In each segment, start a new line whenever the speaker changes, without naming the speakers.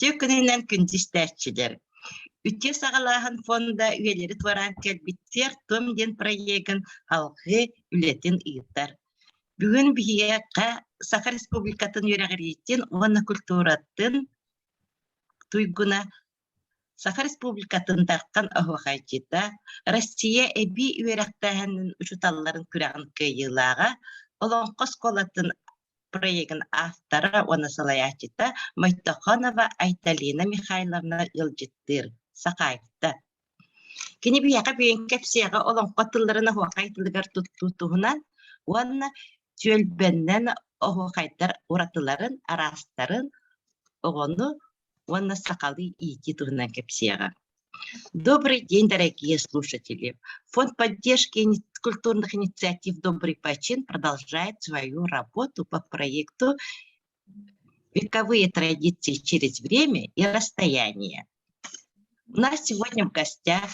Үтүө күнүнэн күндү истээччилэр! Үтүө саҕалааһын фонда үйэлэри туораан кэлбит Сиэр-туом диэн проегын салҕыы үлэтин ыытар. Бүгүн биһиэхэ Саха Республикатын үөрэҕириитин уонна культуратын туйгуна, Саха Республикатын Дархан оһуохайдьыта, Россия эбии үөрэхтээһинин учууталларын күрэҕин кыайыылааҕа, Олоҥхо оскуолатын проегын автора уонна салайааччыта Мойтохонова Айталина Михайловна ыалдьыттыыр, Сахаайта. Кини биһиэхэ бүгүн кэпсиэҕэ олоҥхо тылларын оһуохай тылыгар туттуу туһунан уонна түөлбэннэн оһуохайдар уратыларын, араастарын, оҕону уонна сахалыы иитии туһунан кэпсиэҕэ. Добрый день, дорогие слушатели! Фонд поддержки культурных инициатив «Добрый почин» продолжает свою работу по проекту «Вековые традиции через время и расстояние». У нас сегодня в гостях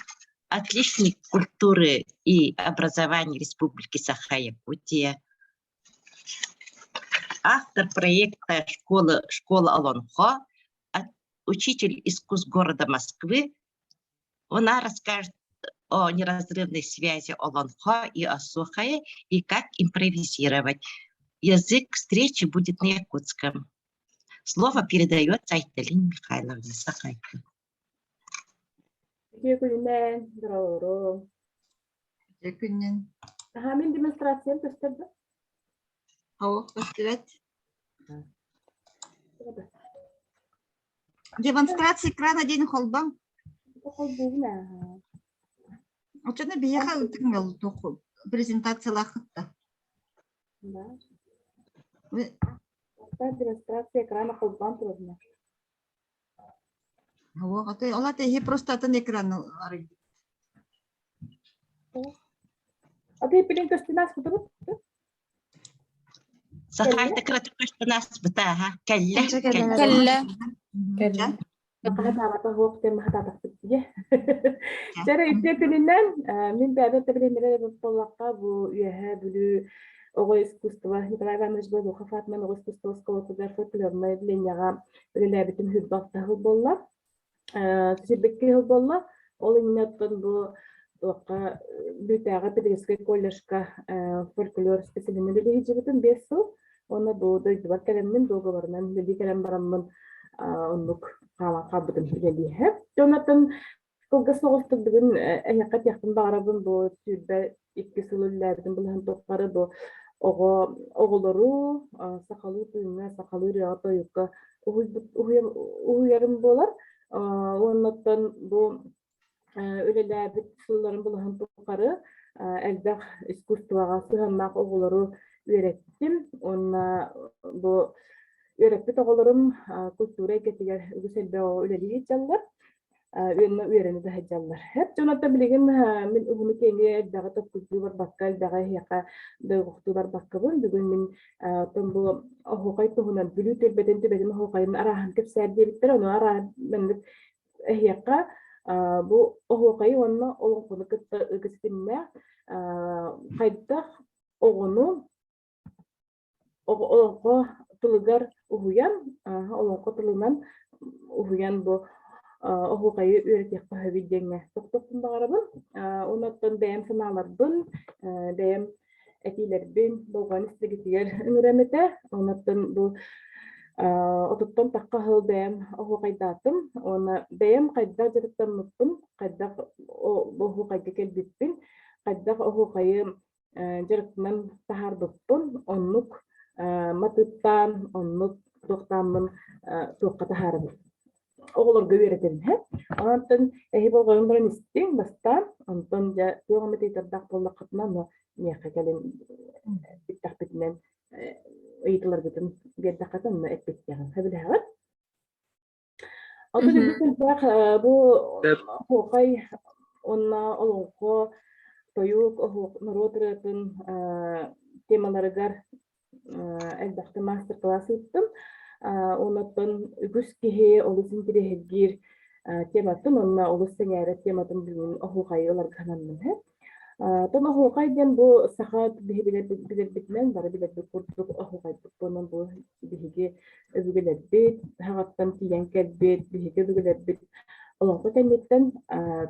отличник культуры и образования Республики Саха-Якутия, автор проекта «Школа, школа Олонхо», учитель искусств города Москвы. Она расскажет о неразрывной связи Олонхо и Осухае и как импровизировать. Язык встречи будет на якутском. Слово передается Айталине Михайловне Сахайко.
Үтүө күнүнэн, доролору.
Үтүө күнүнэн.
Аха, мин демонстрациям көстөр да?
Ау, көстүбэт. Демонстрация экрана диэн холбоҥ.
Холбуубун аа.
Оччону биһиэхэ ытыҥ презентациялааххыт да.
Да. Демонстрация экрана холбоон турабына.
Ол ата иһи просто атын экраны арыйдым.
А ты билин көстүн аспытыбыт?
Сахайта кыратык көстөн аспыта, аха. Кэллэ, кэллэ.
Кэллэ. Кэллэ.
Хатаабата суох диэн хатаатахпыт дии. Чэрэ үтүө күнүнэн мин бэйэбэр тэбилиннэрэр эбит буоллахха бу Үөһээ Бүлүү оҕо искусство Николай Иванович Болухов аатынан оҕо искусство оскуолатыгар фольклорнай отделениеҕа үлэлээбитим сүүрбэ алта сыл буолла. Сүүрбэкки сыл буолла. Ол иннинэ оттон бу туохха Бүйтээҕи педагогическай колледжка фольклор специалиһынан үлэлии сылдьыбытым 5 сыл. Уонна бу дойдубар кэлэммин, дуогабарынан үлэлии кэлэн бараммын оннук хаалан хаалбытым үлэлииһэ. Онон Кылгас соҕустук бүгүн эһиэхэ этиэхпин баҕарабын бу 22 сыл үлэлээбитим былаһын тухары бу оҕо оҕолору сахалыы тыыҥҥа, сахалыы ырыаҕа-тойукка уһуйбут уһуйарым буолар. Уонна оттон бу үлэлээбит сылларым былаһын тухары элбэх искусствоҕа сыһыаннаах оҕолору үөрэттим уонна бу үөрэппит оҕолорум культура эйгэтигэр үгүс элбэх оҕо үлэлии сылдьаллар. Үөннэ үөрэнэ да сылдьаллар. Эп дьоноттон билигин мин уһуну киэҥи элбэҕи толкуйдуу барбакка, элбэҕи эһиэхэ дойҕохтуу барбаккабын. Бүгүн мин оттон бу оһуохай туһунан Бүлүү түөлбэтин түбэтин оһуохайын арааһын кэпсээр диэбиттэр. Ону арааһын маннык эһиэхэ бу оһуохайы уонна олоҥхону кытта ыгы ситимнээх хайдах оҕону Олоҥхо тылыгар уһуйан, олоҥхо тылынан уһуйан бу оһуохайы үөрэтиэххэ сөбүй диэҥҥэ тохтуохпун баҕарабын. Онон бэйэм санааларбын, бэйэм этиилэрбин болҕойон истэргитигэр ыҥырыам этэ. Онон бу отуттан тахха сыл бэйэм оһуохайдаатым уонна бэйэм хайдах дьарыктаммыппын, хайдах оһуохайга кэлбиппин, хайдах оһуохайы дьарыктанан таһаарбыппын, оннук матыыптаан, оннук туохтааммын туохха таһаарабын. Оҕолорго үөрэтэбин һэ. Онтон эһи болҕойон баран истиҥ бастаан, онтон дьэ туох эмит ыйытардаах буоллаххытына, ону миэхэ кэлин бүттэхпитинэн ыйытыларгытын биэрдэххитинэ онно эппиттиэҕим. Сөбүлэһэҕит? Оттон үгүс элбэх бу оһуохай уонна олоҥхо, тойук, норуот ырыатын темаларыгар элбэхтэ маастар-кылаас ыыттым. Оннуттан үгүс киһи олус интириэһиргиир тематын уонна олус сэҥээрэр тематын бүгүн оһуохайы ыларга сананным. Тон оһуохай диэн бу саха биһи билэрбитинэн бары билэрбит курдук оһуохайбыт буолан бу биһиги өбүгэлэрбит хаҕаттан тиийэн кэлбит биһиги өбүгэлэрбит олоҥхо кэнниттэн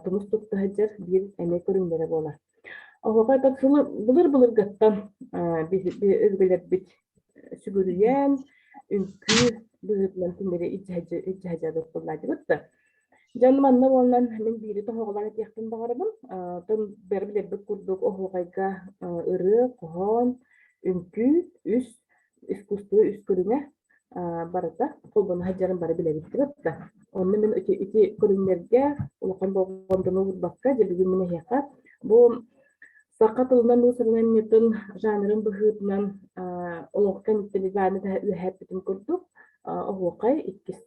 тумус тутта сылдьар биир эмиэ көрүҥнэрэ буолар. Оһуохай былыр-былыргаттан өбүгэлэрбит сүгүрүйэн, үҥкүү быһыытынан кинилэри илдьэ сылдьабыт буоллаатыбыт да. Дьон манна буолан мин биири тоһоҕолоон этиэхпин баҕарабын. Тон бары билэрбит курдук оһуохайга ырыа, хоһоон, үҥкүү үс искусство үс көрүҥэ барыта холбоно сылдьарын бары билэбит да. Онно мин ити, ити көрүҥнэргэ улахан болҕомтону уурбакка, дьэ бүгүн мин эһиэхэ бу саха тылынан уус-уран айымньытын жанрын быһыытынан олох кэнниттэн үөһээппитим курдук оһуохай иккис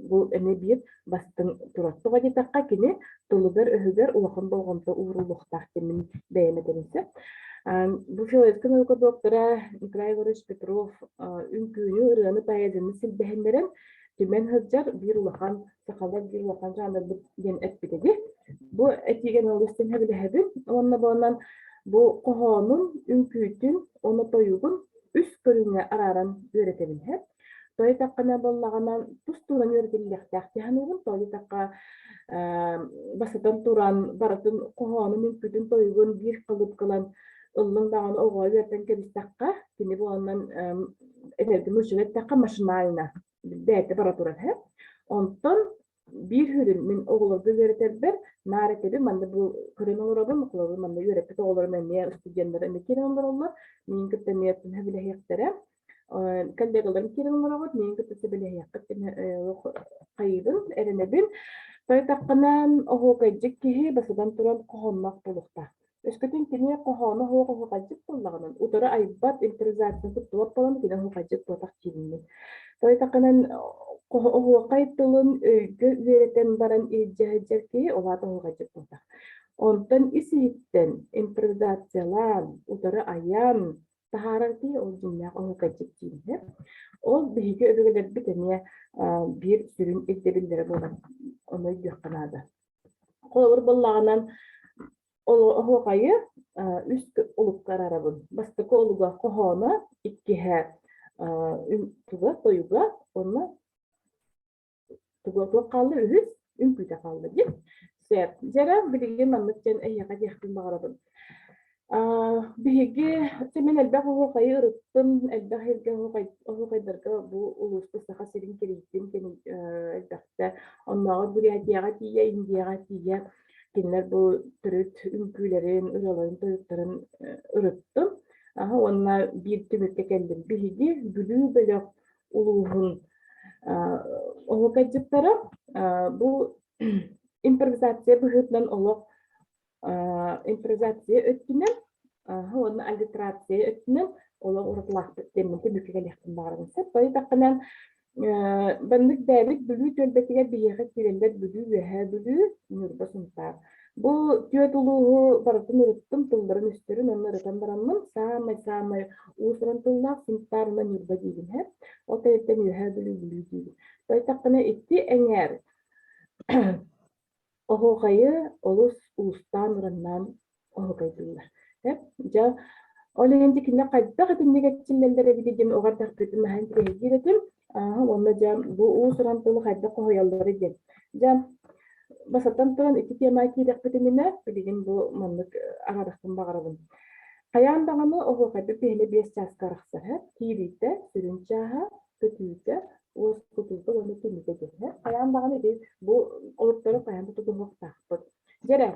бу эмиэ биир бастыҥ турар. Тоҕо диэтэххэ, кини тылыгар-өһүгэр улахан болҕомто ууруллуохтаах диэн мин бэйэм этэбин сөп. Бу филологическай наука доктора Николай Егорович Петров үҥкүүнү, ырыаны, поэзияны силбэһиннэрэн түмэн сылдьар биир улахан сахалар биир улахан жанрбыт диэн эппит эди. Бу этиигэ олус сөбүлэһэбин уонна буонан бу хоһоонун, үҥкүүтүн уонна тойугун үс көрүҥҥэ арааран үөрэтэбин. Тоҕо диэтэххинэ буоллаҕына тус-туһунан үөрэтиллиэхтээх дии саныыбын. Тоҕо диэтэххэ бастатан туран барытын хоһоонун, үҥкүүтүн, тойугун биир халыпкалан ыллыҥ даҕаны оҕоҕо үөрэтэн кэбистэххэ, кини буоланнан этэргэ нууччалыы эттэххэ машинально бэйэтэ бара турар һэ. Онтон биир сүрүн мин оҕолорго үөрэтэрбэр наар этэбин манна бу көрөн олоробун холобур манна үөрэппит оҕолорум эмиэ студеннар эмиэ киирэн олороллор миигин кытта эмиэ сөбүлэһиэхтэрэ коллегаларым киирэн олороҕут миигин кытта сөбүлэһиэххит хайыыбын эрэнэбин тойтаххына оһуокайдьыт киһи басыдан туран хоһоонноох буолуохтаах өскөтүн кини хоһооно суох оһуокайдьыт буоллаҕына утары айбат импровизацияны туттубат буолан кини оһуокайдьыт буотах диибин тойтаххынан оһуокай тылын өйгө үөрэтэн баран илдьэ сылдьар киһи ол аата оһуокайдьыт буотах онтон ис иһиттэн импровизациялаан утары айан таһаарар киһи ол дьиҥнээх оһуокайдьыт дииллэр. Ол биһиги өбүгэлэрбит эмиэ биир сүрүн ирдэбиллэрэ буолар. Ону өйдүөххэ наада. Холобур буоллаҕынан оһуохайы үс олукка араарабын. Бастакы олуга хоһооно, иккиһэ туга, тойуга, уонна туга туох хаалла үһүс үҥкүүтэ хаалла диэн. Сөп. Дьэрэ билигин маннык диэн эһиэхэ диэхпин баҕарабын. Биһиги мин элбэх оһуохайы ырыттым, элбэх сиргэ оһуохайдарга бу улууска Саха сирин кэрийдим элбэхтэ. Оннооҕор Бурятияҕа тиийэ, Индияҕа тиийэ кинилэр бу төрүт үҥкүүлэрин, ырыаларын, тойуктарын ырыттым. Уонна биир түмүккэ кэллим. Биһиги Бүлүү бөлөх улууһун оһуокайдьыттара бу импровизация быһыытынан олох импровизация өттүнэн уонна аллитерация өттүнэн олох уратылаахпыт диэммин түмүккэ кэлиэхпин баҕарабын. Сөп байытаххынан Маннык бэйэбит Бүлүү түөлбэтигэр биһиэхэ киирэллэр Бүлүү, Үөһээ Бүлүү, Ньурба, Сунтаар. Бу түөрт улууһу барытын ырыттым, тылларын-өстөрүн онно ырытан бараммын, саамай-саамай уус-уран тыллаах Сунтаар уонна Ньурба диибин һэ. Ол кэнниттэн Үөһээ Бүлүү, Бүлүү диибин. Тойтахпына икки эҥээр Оһуохайы олус уустаан-ураннаан оһуокайдыыллар. Дьэ, ол иһин дьэ кинилэр хайдах итинник эрчиллэллэр эбит диэн оҕо эрдэхпитин наһаа интэриэһиргиир этим. Уонна дьэ бу уус-уран тылы хайдах хоһуйаллара диэн. Дьэ, бастатан туран ити тиэмэҕэ киириэхпит иннинэ билигин бу маннык аҕарахпын баҕарабын. Хайаан даҕаны оһуохайбыт биһиэнэ 5 чааска арахсар. Киириитэ, сүрүн чааһа, көтүүтэ, уоскутуута уонна түмүгэ диэн. Хайаан даҕаны ити бу олуктары хайаан да тутуһуохтаахпыт. Дьэрэ,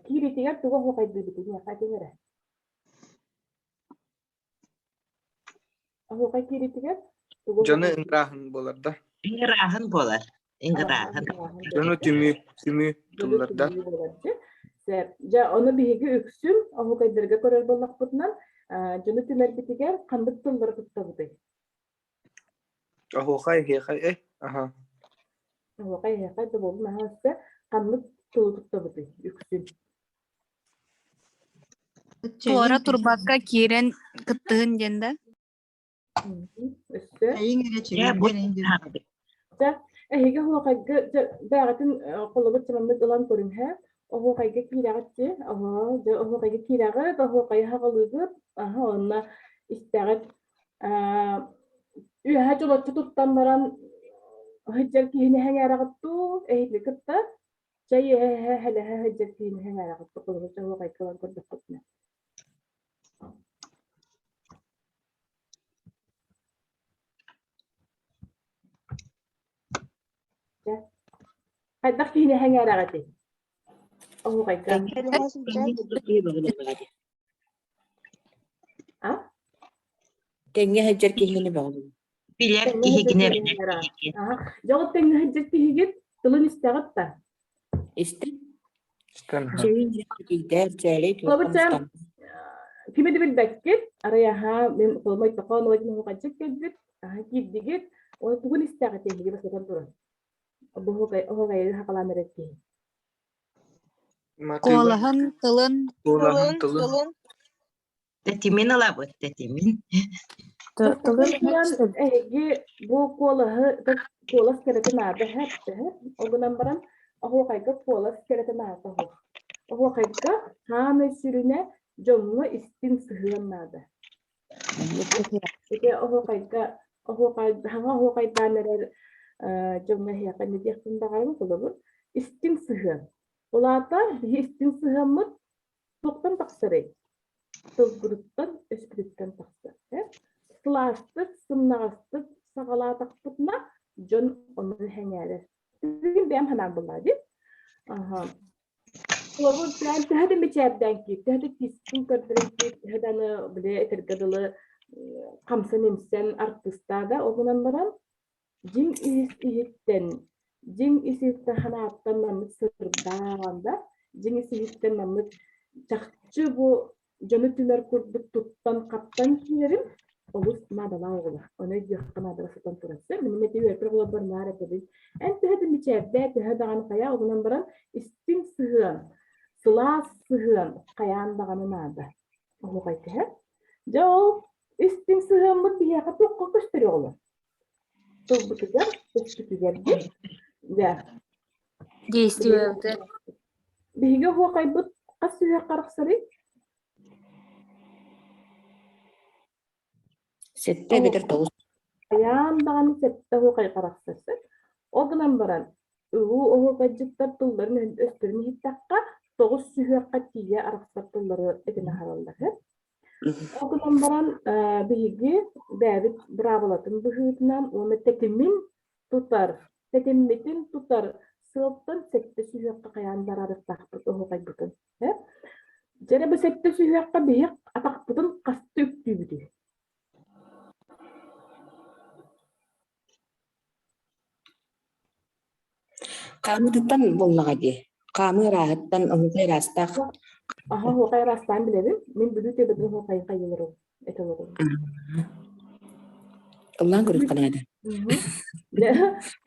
киириитигэр тугу оһуохайдыыбытый миэхэ этиҥ эрэ. Оһуохай киириитигэр тугу
Дьону ыҥырааһын буолар да?
Ыҥырааһын буолар. Ыҥырааһын.
Дьону түмүү, түмүү тыллар да?
Сөп. Дьэ, ону биһиги үксүн оһуокайдарга көрөр буоллахпытынан, дьону түмэрбитигэр ханнык тыллары туттабытый?
Оһуохай, эһиэхэй, э, аха.
Оһуохай, эһиэхэй да буоллун аһа өссө ханнык тылы туттабытый үксүн?
Туора турбакка киирэн кыттыһын диэн да?
Өссө?
Эйиҥ эрэ чэгиндэр индин.
Дьэ, эһиги оһуохайга дьэ, бэйэҕитин холобур чыманнык ылан көрүҥ һэ. Оһуохайга киирэҕит дии, оһоо, дьэ оһуохайга киирэҕит, оһуохайы аҕалыыгыт, аһа уонна истэҕит аа үөһэ дьолоччу туттан баран сылдьар киһини сэҥээрэҕит дуу, эһиги кытта чэй иһэ-иһэ һэлэһэ сылдьар киһини сэҥээрэҕит дуу, холобур оһуохайга ылан көрдөххүтүнэ. Дьэ, хайдах киһини сэҥээрэҕитий? Оһуохайга. А?
Тэҥҥэ сылдьар киһини бөҕөлүүр.
Билэр
Тэҥҥэ
киһигин
сылдьар
эрэнэр
киһини
киһигин.
Аха. Дьэ, ол тэҥҥэ сылдьар киһигит тылын истэҕит да?
Истэн.
Истэн.
Чэйин тиийдэр, чээлэй
Холобур, кими да билбэккит, арай аһаа, мин холомой тохон уодин оһуохайдьыт кэлбит, аһа киирдигит, ол тугун истэҕит эһиги бастатан туран. Бу оһуохайы хакалаан эрэр киһи.
Куолаһын, тылын.
Куолаһын, тылын.
Тэтимин ылабыт, тэтимин.
Бастатан туран, эһиги бу куолаһы, куолас кэрэтэ наада эһэп, эһэп. Ол гынан баран, оһуохайга куолас кэрэтэ наада оһох. Оһуохайга саамай сүрүнэ дьоҥҥо истиҥ сыһыан наада. Ити оһуохайга оһуохай саҥа оһуохайдаан эрэр дьоҥҥо эһиэхэ инньэ диэхпин баҕарабын, холобур, истиҥ сыһыан. Ол аата биһи истиҥ сыһыаммыт туохтан тахсарый? Тылбытыттан, өспүтүттэн тахсар. Сылаастык, сымнаҕастык саҕалаатахпытына, дьон ону сэҥээрэр. Билигин бэйэм санаам буоллаҕа дии. Аха. Холобур, төһө төһө да мичээрдээн киир, төһө да тиискин көрдөрөн киир, төһө да аны били этэргэ дылы хамсан-имсэн артыыстаа да, ол гынан баран дьиҥ ис иһиттэн, дьиҥ ис иһиттэн санааттан маннык сырдаан да, дьиҥ ис иһиттэн маннык чахчы бу дьону түмэр курдук туттан-хаптан киирэрим олус наадалаах оҕолор. Ону өйдүөххэ наадала сытан турар. Мин эти үөрпэр оҕолорбор наар этэбин. Эн төһө да мичээрдээ, төһө даҕаны хайа оҕунан баран истиҥ сыһыан, сылаас сыһыан хайаан даҕаны наада. Оһуохай төһө? Дьэ ол истиҥ сыһыаммыт биһиэхэ туохха көстөр оҕолор? Тылбытыгар, өспүтүгэр диэн. Дьэ.
Действиебытыгар.
Биһиги оһуохайбыт хас сүһүөххэ арахсарый?
Сэттэ эбэтэр тоҕус.
Хайаан даҕаны сэттэ оһуохай арахсарсар. Ол гынан баран, улуу оһуохайдьыттар тылларын өстөрүн иһиттэххэ, тоҕус сүһүөххэ тиийэ арахсар тыллары этин аһараллар. Ол гынан баран, биһиги бэйэбит быраабылатын быһыытынан уонна тэтимин тутар, тэтиммитин тутар сыалтан сэттэ сүһүөххэ хайаан да араарыахтаахпыт оһуохайбытын. Дьэ эрэ бу сэттэ сүһүөххэ биһи атахпытын хаста үктүүбүтүй?
Хаамыытыттан буоллаҕа дии. Хаамыы ырааһыттан, оһуохай ыраастаах.
Аһа, оһуохай ыраастаан билэбин. Мин Бүлүү түбэтин оһуохайын хайыыларын этэ олоробун.
Ыллаан көрүөххэ наада.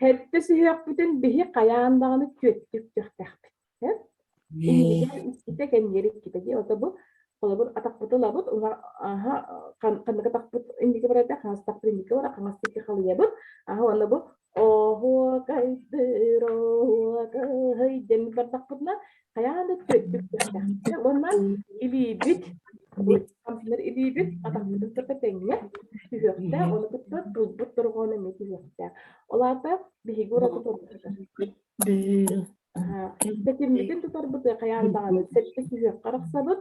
Сэттэ сүһүөхпүтүн биһи хайаан даҕаны түөттүк түөхтээхпит. Иннигэр иккитэ, кэннигэр иккитэ дии. Ото бу холобур атахпыт ылабыт, аха ханнык атахпыт инники барар хаҥас атахпыт инники барар, хаҥас диэки халыйабыт. Аха уонна бу оһуокайдыр оһуокай диэн бардахпытына хайаан да түөттүк түһтэхпитинэ уонна илиибит хамсанар илиибит атахпытын кытта тэҥҥэ түһүөхтээх, ону кытта тылбыт дорҕооно эмиэ түһүөхтээх. Ол аата биһиги ураты торбутугар Тэтиммитин тутарбыт хайаан даҕаны сэттэ сүһүөххэ арахсабыт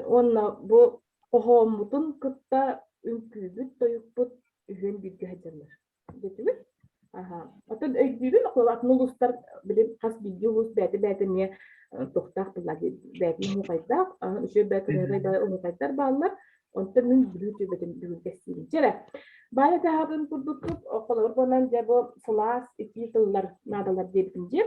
уонна бу хоһооммутун кытта үҥкүүбүт, тойукпут үһүөн бииргэ сылдьаллар диэтибит. Аха. Оттон өйдүүбүн, атын улуустар били хас биирдии улуус бэйэтэ-бэйэтэ эмиэ туохтаах буолла бэйэтин оһуохайдаах, үчүгэй бэйэ кыраһыабай баҕайы оһуохайдар бааллар. Онтон мин Бүлүү түбэтин бүгүн кэпсиибин. Чэ эрэ, баай этээһин курдуктук, холобур буолан дьэ бу сылаас итии тыллар наадалар диэбитим дии.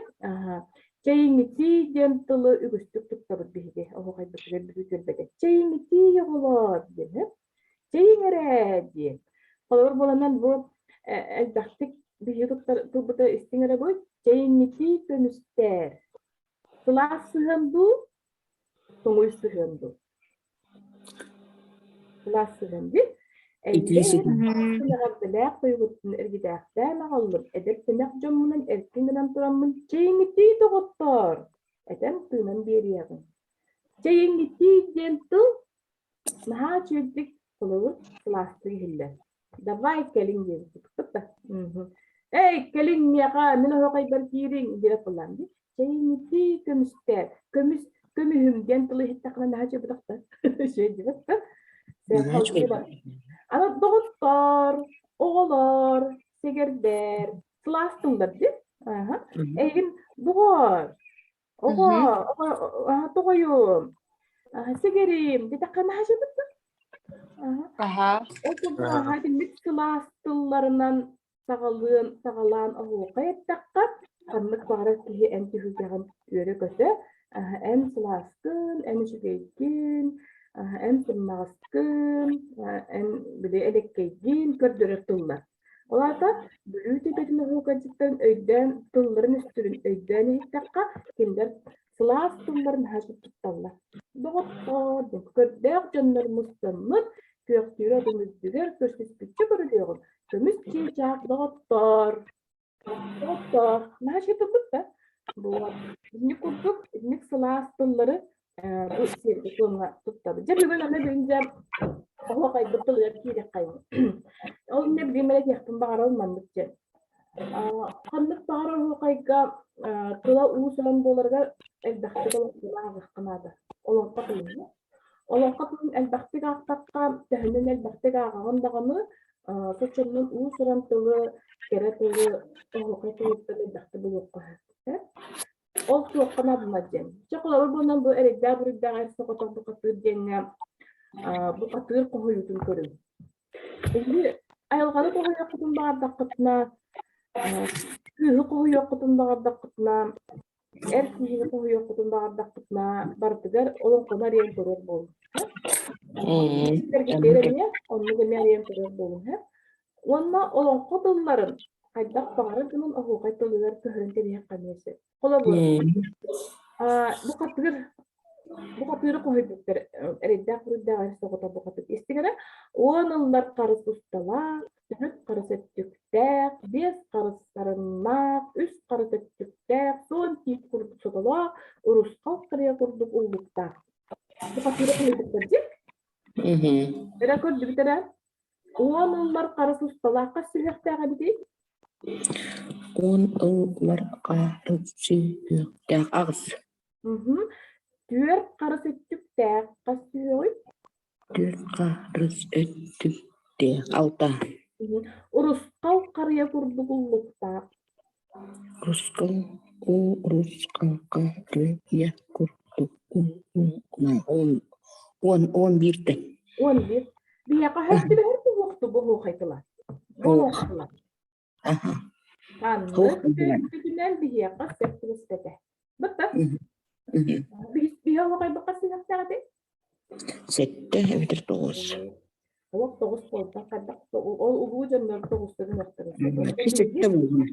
Чэйиҥитии диэн тылы үгүстүк туттабыт биһиги оһуохайбытыгар Бүлүү түөлбэтэ. Чэйиҥитии оҕолоор диэн. Чэйиҥ эрэ диэн. Холобур буоланан бу элбэхтик биһиги туттар тылбыта истиҥ эрэ бу чэйиҥитии көмүстээр. Сылаас сыһыан дуу, тоҥуй сыһыан дуу? Сылаас сыһыан дии.
Итии сыһыан.
Эҕэрдэлээх тойугуттан эргитээхтээн аҕаллым, эдэр сэнэх дьоммунан эркин гынан тураммын чэйиҥитии доҕоттоор! Этэн тыынан биэриэҕиҥ. Чэйиҥҥитии диэн тыл наһаа үчүгэйдик холобур сылаастык иһиллэр. Давай кэлиҥ диэбиппит да. Эй, кэлиҥ миэхэ, мин оһоҕойбор киириҥ диэбит буоллаҕым дии. Чэйиҥҥитии көмүстэр, көмүс көмүһүм диэн тылы иһиттэххинэ наһаа үчүгэй бытахтар. Үчүгэй диэбит да.
Наһаа үчүгэй.
Аны доҕоттор, оҕолор, сэгэрдэр, сылаас тыллар дии. Аха. Эйигин доҕор, оҕо, оҕо, тоҕойум, сэгэрим диэтэххэ наһаа үчүгэй да.
Аха.
Ол курдук аха итинник сылаас тылларынан саҕалыан саҕалаан оһуохай эттэххэ, ханнык баҕарар киһи эн түһүлгэҕин үөрэ-көтө, эн сылааскын, эн үчүгэйгин, эн сымнаҕаскын, эн били элэккэйгин көрдөрөр тыллар. Ол аата Бүлүү түбэтин оһуокайдьыттарын өйдөөн тылларын-өстөрүн өйдөөн иһиттэххэ, кинилэр сылаас тылларын наһаа тутталлар. Доҕоттоор, диэн көрдөөх дьоннор мустаммыт, күөхтүүрэ отун үрдүгэр көрсүспүччэ көрүлүөҕүм, көмүс чыычаах доҕоттоор, доҕоттоор, наһаа үчүгэй тылбыт да? Вот. Итинник курдук, итинник сылаас тыллары бу сиэргэ-туомҥа туттабыт. Дьэ бүгүн аны бүгүн дьэ оһуохайбыт тылыгар киириэххэйиҥ. Ол иннинэ билигин мэлэ этиэхпин баҕарабын маннык диэн. Ханнык баҕарар оһуохайга тыла уус-уран буоларыгар элбэхтик олоҥхону ааҕыахха наада. Олоҥхо тылын. Олоҥхо тылын элбэхтик аахтахха, төһөнөн элбэхтик ааҕаҕын даҕаны, соччоннон уус-уран тылы, кэрэ тылы оһуохай тылыттан элбэхтик булуохха сөп. Ол туохха наадана диэн. Чэ, холобур буолан бу эрэйдээх-буруйдаах эр соҕотох бухатыыр диэҥҥэ бухатыыр хоһуйуутун көрүҥ. Эһиги айылҕаны хоһуйуоххутун баҕардаххытына, кыыһы хоһуйуоххутун баҕардаххытына, эр киһини хоһуйуоххутун баҕардаххытына, барытыгар олоҥхону арыйан көрөр буолуҥ. Сэргиттэр эмиэ оннук эмиэ арыйан көрөр буолуҥ. Уонна олоҥхо тылларын хайдах баҕарар гынан оһуохай тылыгар көһөрөн кэбиһиэххэ эмиэ сөп. Холобур, бухатыыр бухатыыры хоһуйбуттар эрэйдээх-буруйдаах эр соҕотох бухатыыр истиҥ эрэ уон ыллар харыс усталаах, төрүт харыс өттүктээх, биэс харыс сарыннаах, үс харыс өттүктээх, суон тиит курдук сотолоох, урусхал харыйа курдук уллуктаах. Бухатыыры хоһуйбуттар дии. Эрэ көрдүбүт эрэ. Уон ыллар харыс усталаах хас сүһүөхтээх эбитий?
Уон ыллар харыс сүһүөхтээх аҕыс.
Түөрт харыс өттүктээх хас сүһүөҕүй?
Түөрт харыс өттүктээх алта.
Урусхал харыйа курдук уллуктаах.
Рускал урусхал харыйа курдук уон уон бииртэн.
11. Биһиэхэ хөстүбэһэр туһуохту буһуохайтылар. Буһуохтулар. Ханнык төрүппүтүнэн биһиэхэ сөп түбэспэтэ. Бытта. Биһи оһоҕойбукка сыһыахтаах этэй?
Сэттэ эбэтэр тоҕус.
Олох тоҕус буолта хайдах ол улуу дьоннор тоҕустарын охторо.
Сэттэ буолуон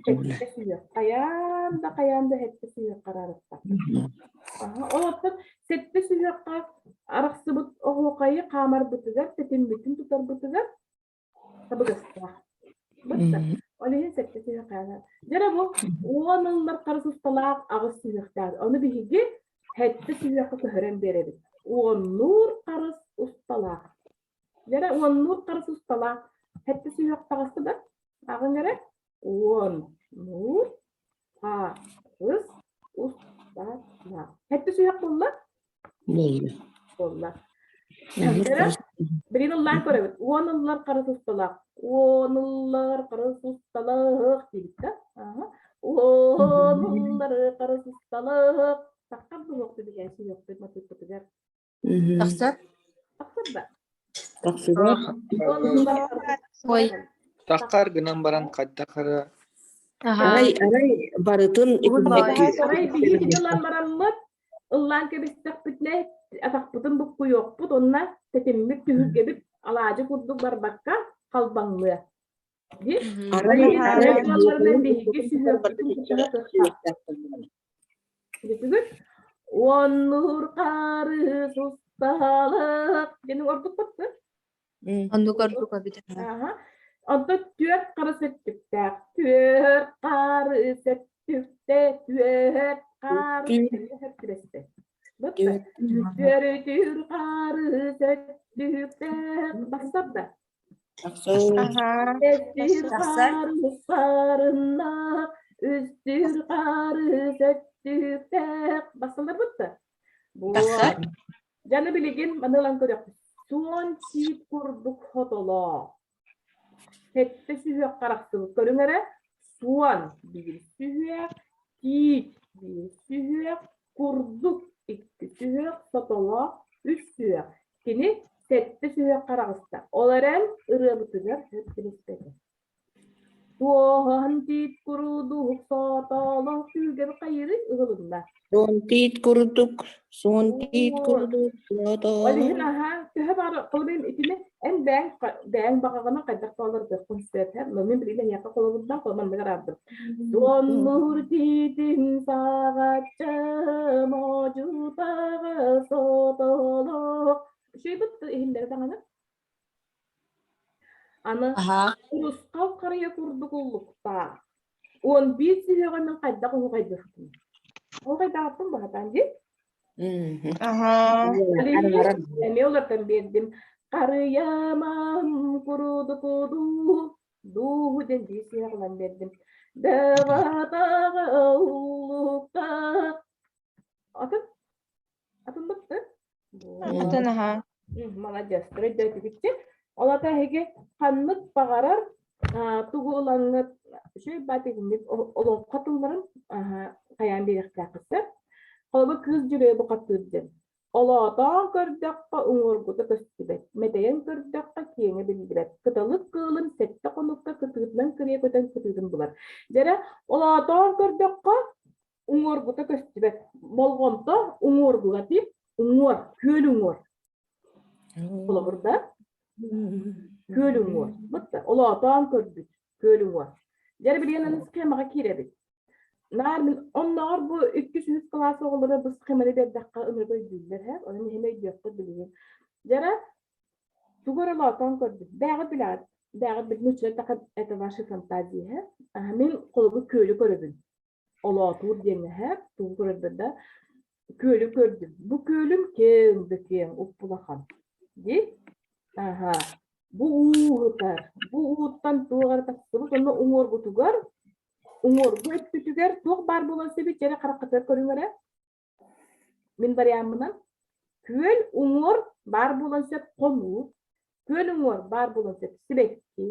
Хайаан да хайаан да сэттэ сүһүөх хараарытта. Ол оттон сэттэ сүһүөххэ арахсыбыт оһуохайы хаамарбытыгар, тэтиммитин тутарбытыгар табыгастаах. Бытта. Ол иһин сэттэ сүһүөх хаалар. Дьэ бу уон ыллар харыс усталаах аҕыс сүһүөхтээх. Ону биһиги сэттэ сүһүөххэ көһөрөн биэрэбит. Уоннуур харыс усталаах. Дьэ уоннуур харыс усталаах. Сэттэ сүһүөх таҕыста да? Ааҕыҥ эрэ. Уоннуур харыс усталаах. Сэттэ сүһүөх буолла?
Буолла.
Буолла. Билигин ыллаан көрөбүт. Уон ыллар харыс усталаах. Уон ыллар харыс усталаах диибит да. Уон ыллар харыс усталаах. Таххар буһуохту биһээ сүһүөхпүт матыыппытыгар.
Тахсар?
Тахсар да.
Тахсыбат.
Уон ыллар харыс
Ой.
Таххар гынан баран хайдах эрэ
Арай, арай барытын
Арай биһиги ылан бараммыт ыллаан кэбистэхпитинэ атахпытын буккуйуохпут уонна тэтиммит түһүлгэбит алаадьы курдук барбакка халбаҥныа.
Арай, арай
биһиги сүһүөхпүтүн кытта Бүтүгүт Уоннуур хары сусталык диэн ордукпут
Оннук ордук эбит.
Онтон түөрт харыс өттүктээх. Түөрт харыс өттүктээх. Өттүктэ түөрт хаар түбэстэ. Бытта. Түөрүтүр хаары өттүктэ бассар да. Өттүр хаары сарынна, үстүр хаары өттүктэ бассалар бытта.
Тахсар.
Дьаны билигин маны ылан көрүөхпүт. Суон тиит курдук хотолоо. Сэттэ сүһүөххэ арахсыбыт. Көрүҥ эрэ, суон биир сүһүөх, тиит биир сүһүөх, курдук икки сүһүөх, сотолоох үс сүһүөх. Кини сэттэ сүһүөххэ араҕыста. Ол эрэн ырыабытыгар сөп түбэспэтэ. Туоһан тиит курдук сотолоох түгэр хайырый ыһылынна.
Суон тиит курдук, суон тиит курдук
Ол иһин аһаа төһө баҕар холобур итини эн бэйэҥ бэйэҥ баҕаҕына хайдах баҕаларгыаххын сөп һэ но мин билигин эйиэхэ холобурдаах маннык араардым. Суоннуур тиитин саҕаччы модьутаҕы сотолоох Үчүгэйбит иһиллэрэ даҕаны. Аны
Аһаа.
урусхал харыйа курдук уллуктаах. 11 сүһүөҕүнэн хайдах уһугайдыахпын. Уһугайдаахпын баһатаан дии.
Аһаа.
Эмиэ уларытан биэрдим. Харыйамам курудукудуу дууһу диэн биир сүһүөх ылан биэрдим. Дэватаҕа уллуктаах. Атын Атын бытты.
Атын аһаа.
Маладьыас, өйдөөтүгүтчэ. Ол ата эһиги ханнык баҕарар тугу ылаҥҥыт үчүгэй баатыгыҥҥыт олоҥхо тылларын хайаан биэриэхтээххит сөп. Холобур, кыыс дьүрүө бухатыыр диэн. Олоотоон көрдөххө уҥуоргута көстүбэт, мэтэйэн көрдөххө киэҥэ биллибэт. Кыталык кыылын сэттэ хонукка кытыытынан кырыйа көтөн кытыытын булар. Дьэрэ, олоотоон көрдөххө уҥуоргута көстүбэт. Болҕомто уҥуоргуга тип, уҥуор, күөл уҥуор. Холобур да, күөл уҥуор. Бытта, олоотоон көрбүт, күөл уҥуор. Дьэ, билигин аны схемаҕа киирэбит. Наар мин оннооҕор бу иккис-үһүс кылаас оҕолоро бу схеманы биэрдэххэ ынырык өйдүүллэр һэ, онон иһин өйдүөххүт билигин. Дьэрэ, тугу эрэ олоотоон көрбүт. Бээҕит билэҕит, бээҕит билин учуутал это ваши фантазии һэ. Мин холобур күөлү көрөбүн. Олоотуур диэҥҥэ тугу көрөрбөр да күөлү көрдүм. Бу күөлүм киэҥ да киэҥ, уп-улахан. Дии? Аһа. Бу уу сытар. Бу ууттан туох эрэ тахсыбыт онно уҥуоргутугар, уҥуоргу өттүтүгэр туох баар буолан сөбүй? Чэ эрэ хараххытыгар көрүҥ эрэ. Мин вариаммынан күөл уҥуор баар буолан сөп хонуу, күөл уҥуор баар буолан сөп сибэкки,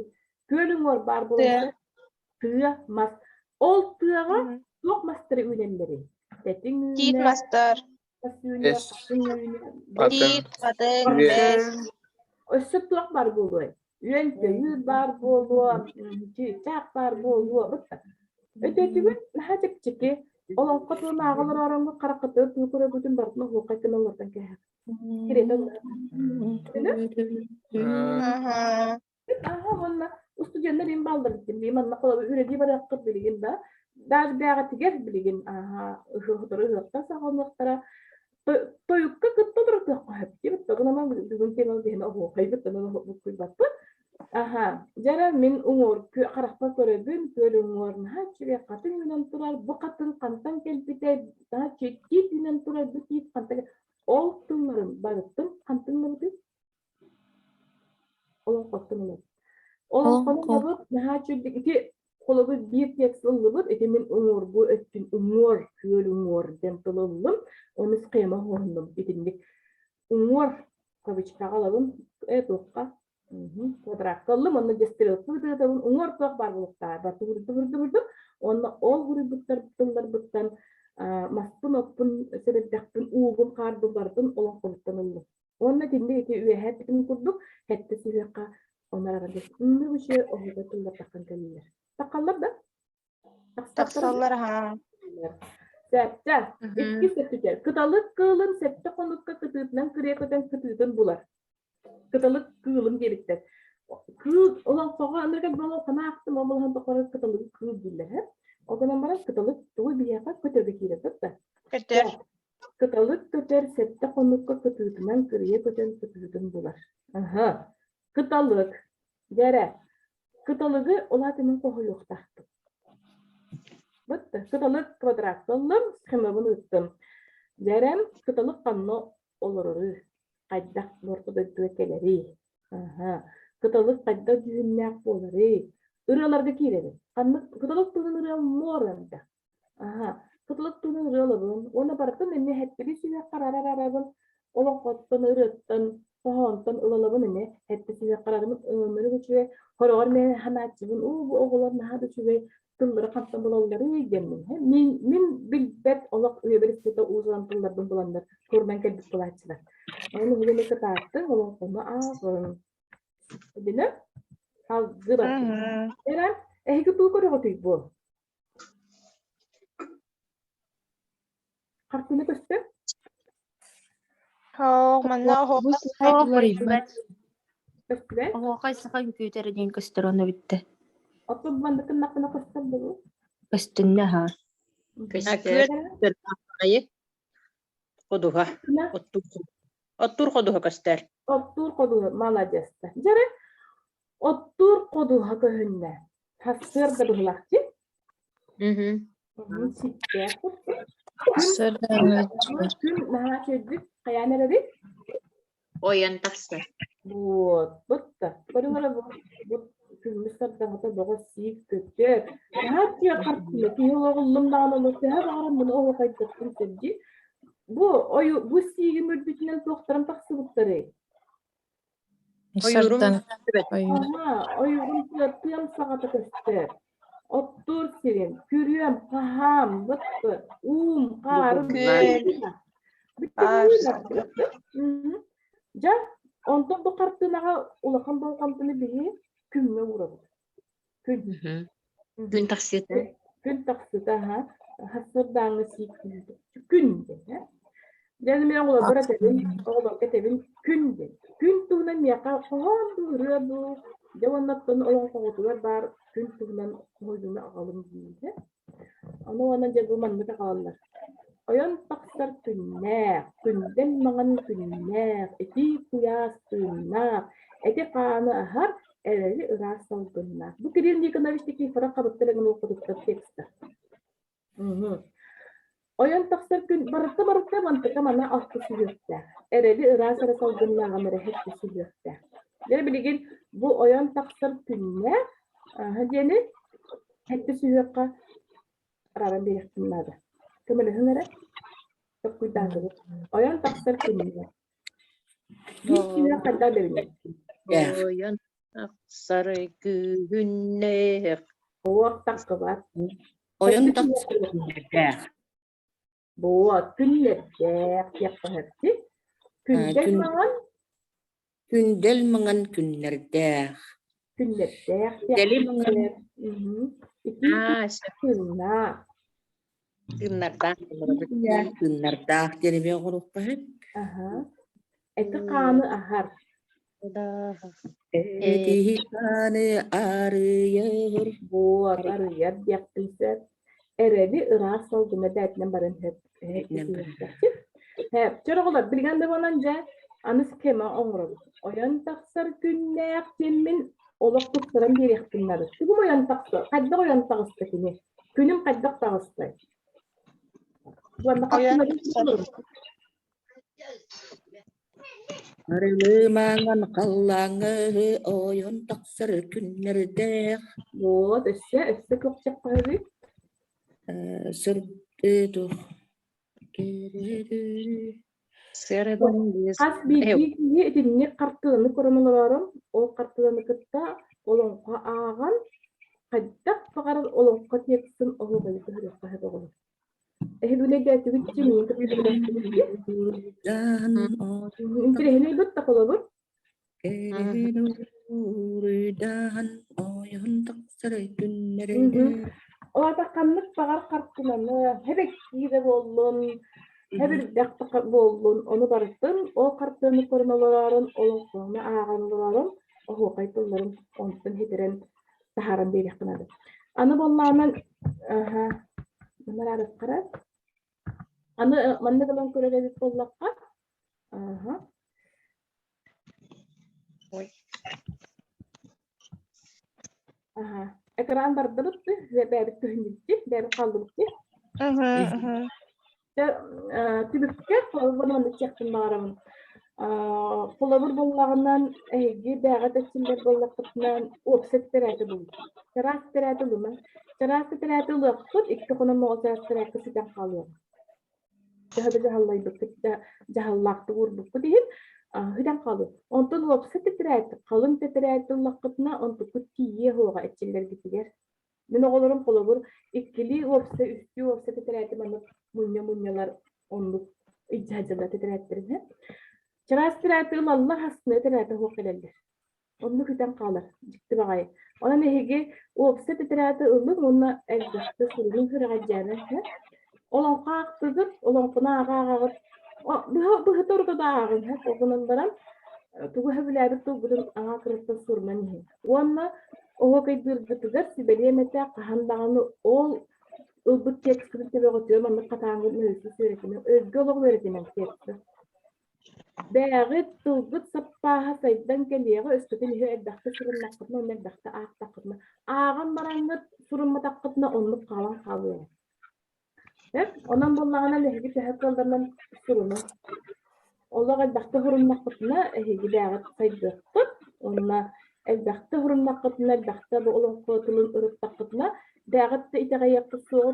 күөл уҥуор баар буолан сөп тыа мас. Ол тыаҕа туох мастары үүнэллэрий? Тэтиҥ
Тиит
үүнэр,
мастар.
мас үүнэр,
Бэс,
хатыҥ үүнэр,
хатыҥ,
Тиит, хатыҥ,
үөн.
бэс.
Өссө туох баар буолуой? Үөн-көйүүр баар буолуо, чыычаах баар буолуо. Өтөтүгүн наһаа чэпчэки. Олоҥхо тылын ааҕалар ороҥҥо хараххытыгар туу көрөргүтүн барытын оһуохай гына олордон кээһэр. Кириэтэ
Аһаа.
Аха уонна устудьуоннар им бааллар дии манна холобур үлэлии барыаххыт билигин да даже бэҕэтигэр билигин аха ыһыахтары ыһыахтан саҕаланыахтара тойукка кытта олорутуохха сөп диэбит тогунаман бүгүн тема биһини оһуохайбыт онон буккуйбаппыт аха дьара мин уҥуор харахпар көрөбүн күөл уҥуор наһаа үчүгэй хатыҥ үүнэн турар бу хатыҥ хантан кэлбитэ наһаа үчүгэй тиит үүнэн турар бу тиит хантан ол тылларын барытын хантан ылабытый Олоҥхоттон ылабыт. Олоҥхону ылабыт, наһаа үчүгэй ити холобур биир текст ыллыбыт, ити мин уҥуоргу өттүн уҥуор, күөл уҥуор диэн тыл ыллым, ону схема оҥоһуннум итинник. Уҥуор кавычкаҕа ылабын, э туохха квадратка ыллым, онно дьэ стрелка ытыатабын, уҥуор туох баар буолуохтааҕар барыта уһурдум уһурдум, уонна ол уһуруйбуттар тылларбыттан маспын-оппун, сэбирдэхпин, уубун, хаарбын барытын олоҥхобуттан ыллым. Уонна итинник ити үөһээ эппитим курдук, сэттэ сүһүөххэ онор оннук үчүгэй оһуга тыллар таххан кэллилэр. Таххаллар да?
Тахсаллар аһаа.
Сэттэ. Иккис өттүгэр кыталык кыылын сэттэ хонукка кытыытынан кырыйа көтөн кытыытын булар. Кыталык кыылын диэбиттэр. Кыыл олоҥхоҕо ынырык олоҥхону аахтым, ол олоҥхо тухары кыталыгы кыыл дииллэр һэ. Ол гынан баран кыталык тугу биһиэхэ көтөргө киирэр да.
Көтөр.
Кыталык көтөр сэттэ хонукка кытыытынан кырыйа көтөн кытыытын булар. Аһа, кыталык. Дьэрэ, кыталыгы улаатынан хоһуйуохтаахпыт. Бытты. Кыталык квадрат ыллым, схемабын ыыттым. Дьэрэм кыталык ханна олорорүй? Хайдах орто дойдуга кэлэрий? Аха. Кыталык хайдах дьүһүннээх буоларый? Ырыаларга киирэбин. Ханнык кыталык туһунан ырыа муора Аһа, кытылык туһунан ырыалабын уонна барытын эмиэ сэттэлии сүһүөххэ араарар-араарабын, олоҥхоттон, ырыаттан, хоһоонтон ылалабын эмиэ сэттэ сүһүөххэ араарабын ылыннарым үчүгэй, хороҕор мин санааччыбын, уу бу оҕолор наһаа да үчүгэй тыллары хантан булалларый диэммин, мин, мин билбэт олох үйэбэр истибэтэх уус-уран тылларбын буланнар курунан кэлбит буолааччылар. Онон уһугу эмиэ кытааттыҥ, олоҥхону ааҕыҥ. Билэ? Салгыы бардым. Эрэ, эһиги тугу көрөҕүтүй бу? Хартыына көстөр?
Һоох, манна
Бу
оһуохай
слайд уларыйбат.
Көстүбэт?
Оһуохай саха үҥкүүтэ эрэ диэн көстөр онно бүттэ.
Оттон манна гыннахпына көстөр буолуо?
Көстүннэ аһаа.
Көстөр. Ходуһа. Оттуур ходуһа көстөр.
Оттуур ходуһа, маладьыаста. Дьэрэ, оттуур ходуһа көһүннэ. Сарсыарда быһылаах дии. Ситтээх Күн наһаа үчүгэйдик хайаан эрэбит?
Ойон тахсар.
Вот, бутта. Көрүҥ бу бу күммүт сардаҥата бөҕө сиик көтөр. Наһаа үчүгэй хартыына. Киһи олоҕуллум даҕаны олох төһө баҕарар муну оһуохайдыахпын сөп дии. Бу ою бу сиигим үрдүтүнэн туохтарым тахсыбыттарый?
Ойуурум
Ойуурум тыам саҕата көстөр. Оттуур сирим, күрүөм, хаһаам, бытты, уум, хаарым. Дьэ, онтон бу хартыынаҕа улахан болҕомтону биһи күҥҥэ уурабыт. Күн.
Күн тахсыыта.
Күн тахсыыта, аһа. Сарсыардааҥҥы сиик түһүүтэ. Күн диэн, э. Дьэ, мин оҕолорбор этэбин, оҕолорго этэбин күн диэн. Күн туһунан миэхэ хоһоон дуу, ырыа дуу, дьэ уонна оттон олоҥхоҕутугар баар күн туһунан хоһуйууну аҕалым диир. Ону уонна дьэ бу маннык аҕалаллар. Ойон тахсар күннээх, күндэл маҥан күннээх, итии куйаас тыыннаах, эти-хааны аһар, эрэли ыраас салгыннаах. Бу Кирилл Никонович Никифоров хабыттар эҥин текста. Ойон тахсар күн барыта-барыта мантыка мана алта сүһүөхтээх. Эрэли ыраас эрэ салгыннааҕын эрэ һэттэ сүһүөхтээх. Дьэ билигин бу ойон тахсар күннээх диэни һэттэ сүһүөххэ арааран биэриэхпин наада. Көмөлөһүҥ эрэ. Токкуйдаатыбыт. Ойон тахсар күннээх. Биир сүһүөх хайдах дэбинэ?
Ойон тахсар күннээх.
Уот тахсыбат.
Ойон тахсар күннэрдээх.
Буот күннэрдээх диэххэ сөп. Күндэл маҥан
Күндэл маҥан күннэрдээх.
Күннэрдээх
Күндэли маҥан.
Итии тыыннаах.
Тыыннардаах.
Тыыннардаах диэн эмиэ оҥоруохха сөп.
Аһа. Эти хааны аһар.
Эти хааны арыйар.
Буор арыйар диэхпин сөп. Эрэли ыраас салгына бээтинэн баран сөп. Чөр оҕолор, билигин да буолан дьэ, аны схема оҥоробут. Ойон тахсар күннээх диэммин олох тупсаран биэриэхпин наада. Тугум ойон тахса? Хайдах ойон таҕыста кини? Күнүм хайдах таҕыста? Уонна
Арылымаҥан халлааҥҥа ойон тахсар күннэрдээх.
Вот, өссө, өссө көхсөххө
Сырдыы
Хас биирдии киһи итинник хартыынаны көрөн олорорум, ол хартыынаны кытта олоҥхо ааҕан, хайдах баҕарар олоҥхо текстин оһуобайы көһөрүөххэ сөп оҕолор. Эһиги үлэйдээтигит дии, миигин кытта билэхтигит дии. Интэриэһинэй бытта холобур. Ол ханнык баҕар хартыынаны хэбэктии да буоллун, хэбирдэх да буоллун, ону барытын ол хартыынаны көрөн олорорун, олоҥхону ааҕан олорорун, оһуохай тылларын онтон хитэрэн таһааран биэриэххэ наада. Аны буоллаҕына, аны маннык ылан көрөр эбит буоллахха, Ой. Аха. Экран бардыбыт, бэйэбит көһүннүбүт, бэйэбит хааллыбыт. Түбүккэ холобур маннык диэхпин баҕарабын. Холобур буоллаҕынан, эһиги бэйэҕит өттүннэр буоллаххытынан уопсай тэтэрээти булун. Чараас тэтэрээти ылымаҥ. Чараас тэтэрээти ылыаххыт, икки хонон моҕол чараас тэтэрээккэ сүтэн хаалыаҕа. Төһө да дьаһаллайбыккыт да дьаһаллаахтык уурбуккут иһин сүтэн хаалыа. Онтон уопсай тэтэрээт, халыҥ тэтэрээти ыллаххытына, онтуккут тиийиэ суоҕа эрчиллэргитигэр. Мин оҕолорум холобур иккилии уопсай, үстүү уопсай тэтэрээти маннык мунньа-мунньалар оннук илдьэ сылдьаллар тэтэрээттэрин иһэ. Чараас тэтэрээти ылаллар, хастыы тэтэрээти суох кэлэллэр. Оннук үтэн хаалар, дьикти баҕайы. Онон эһиги уопсай тэтэрээти ылыҥ уонна элбэхтэ суруйуҥ сүрэҕэлдьээмэҥ иһэ. Олоҥхо аахтыгыт, олоҥхону ааҕа-ааҕаҕыт, быһыта орута да ааҕыҥ иһэ. Ол гынан баран тугу сөбүлээбит тылгытын аҥаа кыраттан сурунан иһиҥ. Уонна оһуокайдыыргытыгар сүбэлиэм этэ хаһан даҕаны ол ылбыт текскытын төбөҕүтүгэр маннык хатааҥҥын мөһүсү үөрэтимэҥ, өйгө олох үөрэтимэҥ тексы. Бэйэҕит тылгыт саппааһа сайдан кэлиэҕэ, өскөтүн иһи элбэхтэ суруннаххытына уонна элбэхтэ аахтаххытына. Ааҕан бараҥҥыт сурумматаххытына оннук хаалан хаалыаҕа. Сөп? Онон буоллаҕына эһиги төһө кыалларынан сурунуҥ. Олох элбэхтэ суруннаххытына эһиги бэйэҕит сайдыаххыт уонна элбэхтэ суруннаххытына, элбэхтэ бу олоҥхо тылын ырыттаххытына бэйэҕит да итэҕэйиэххит суоҕа,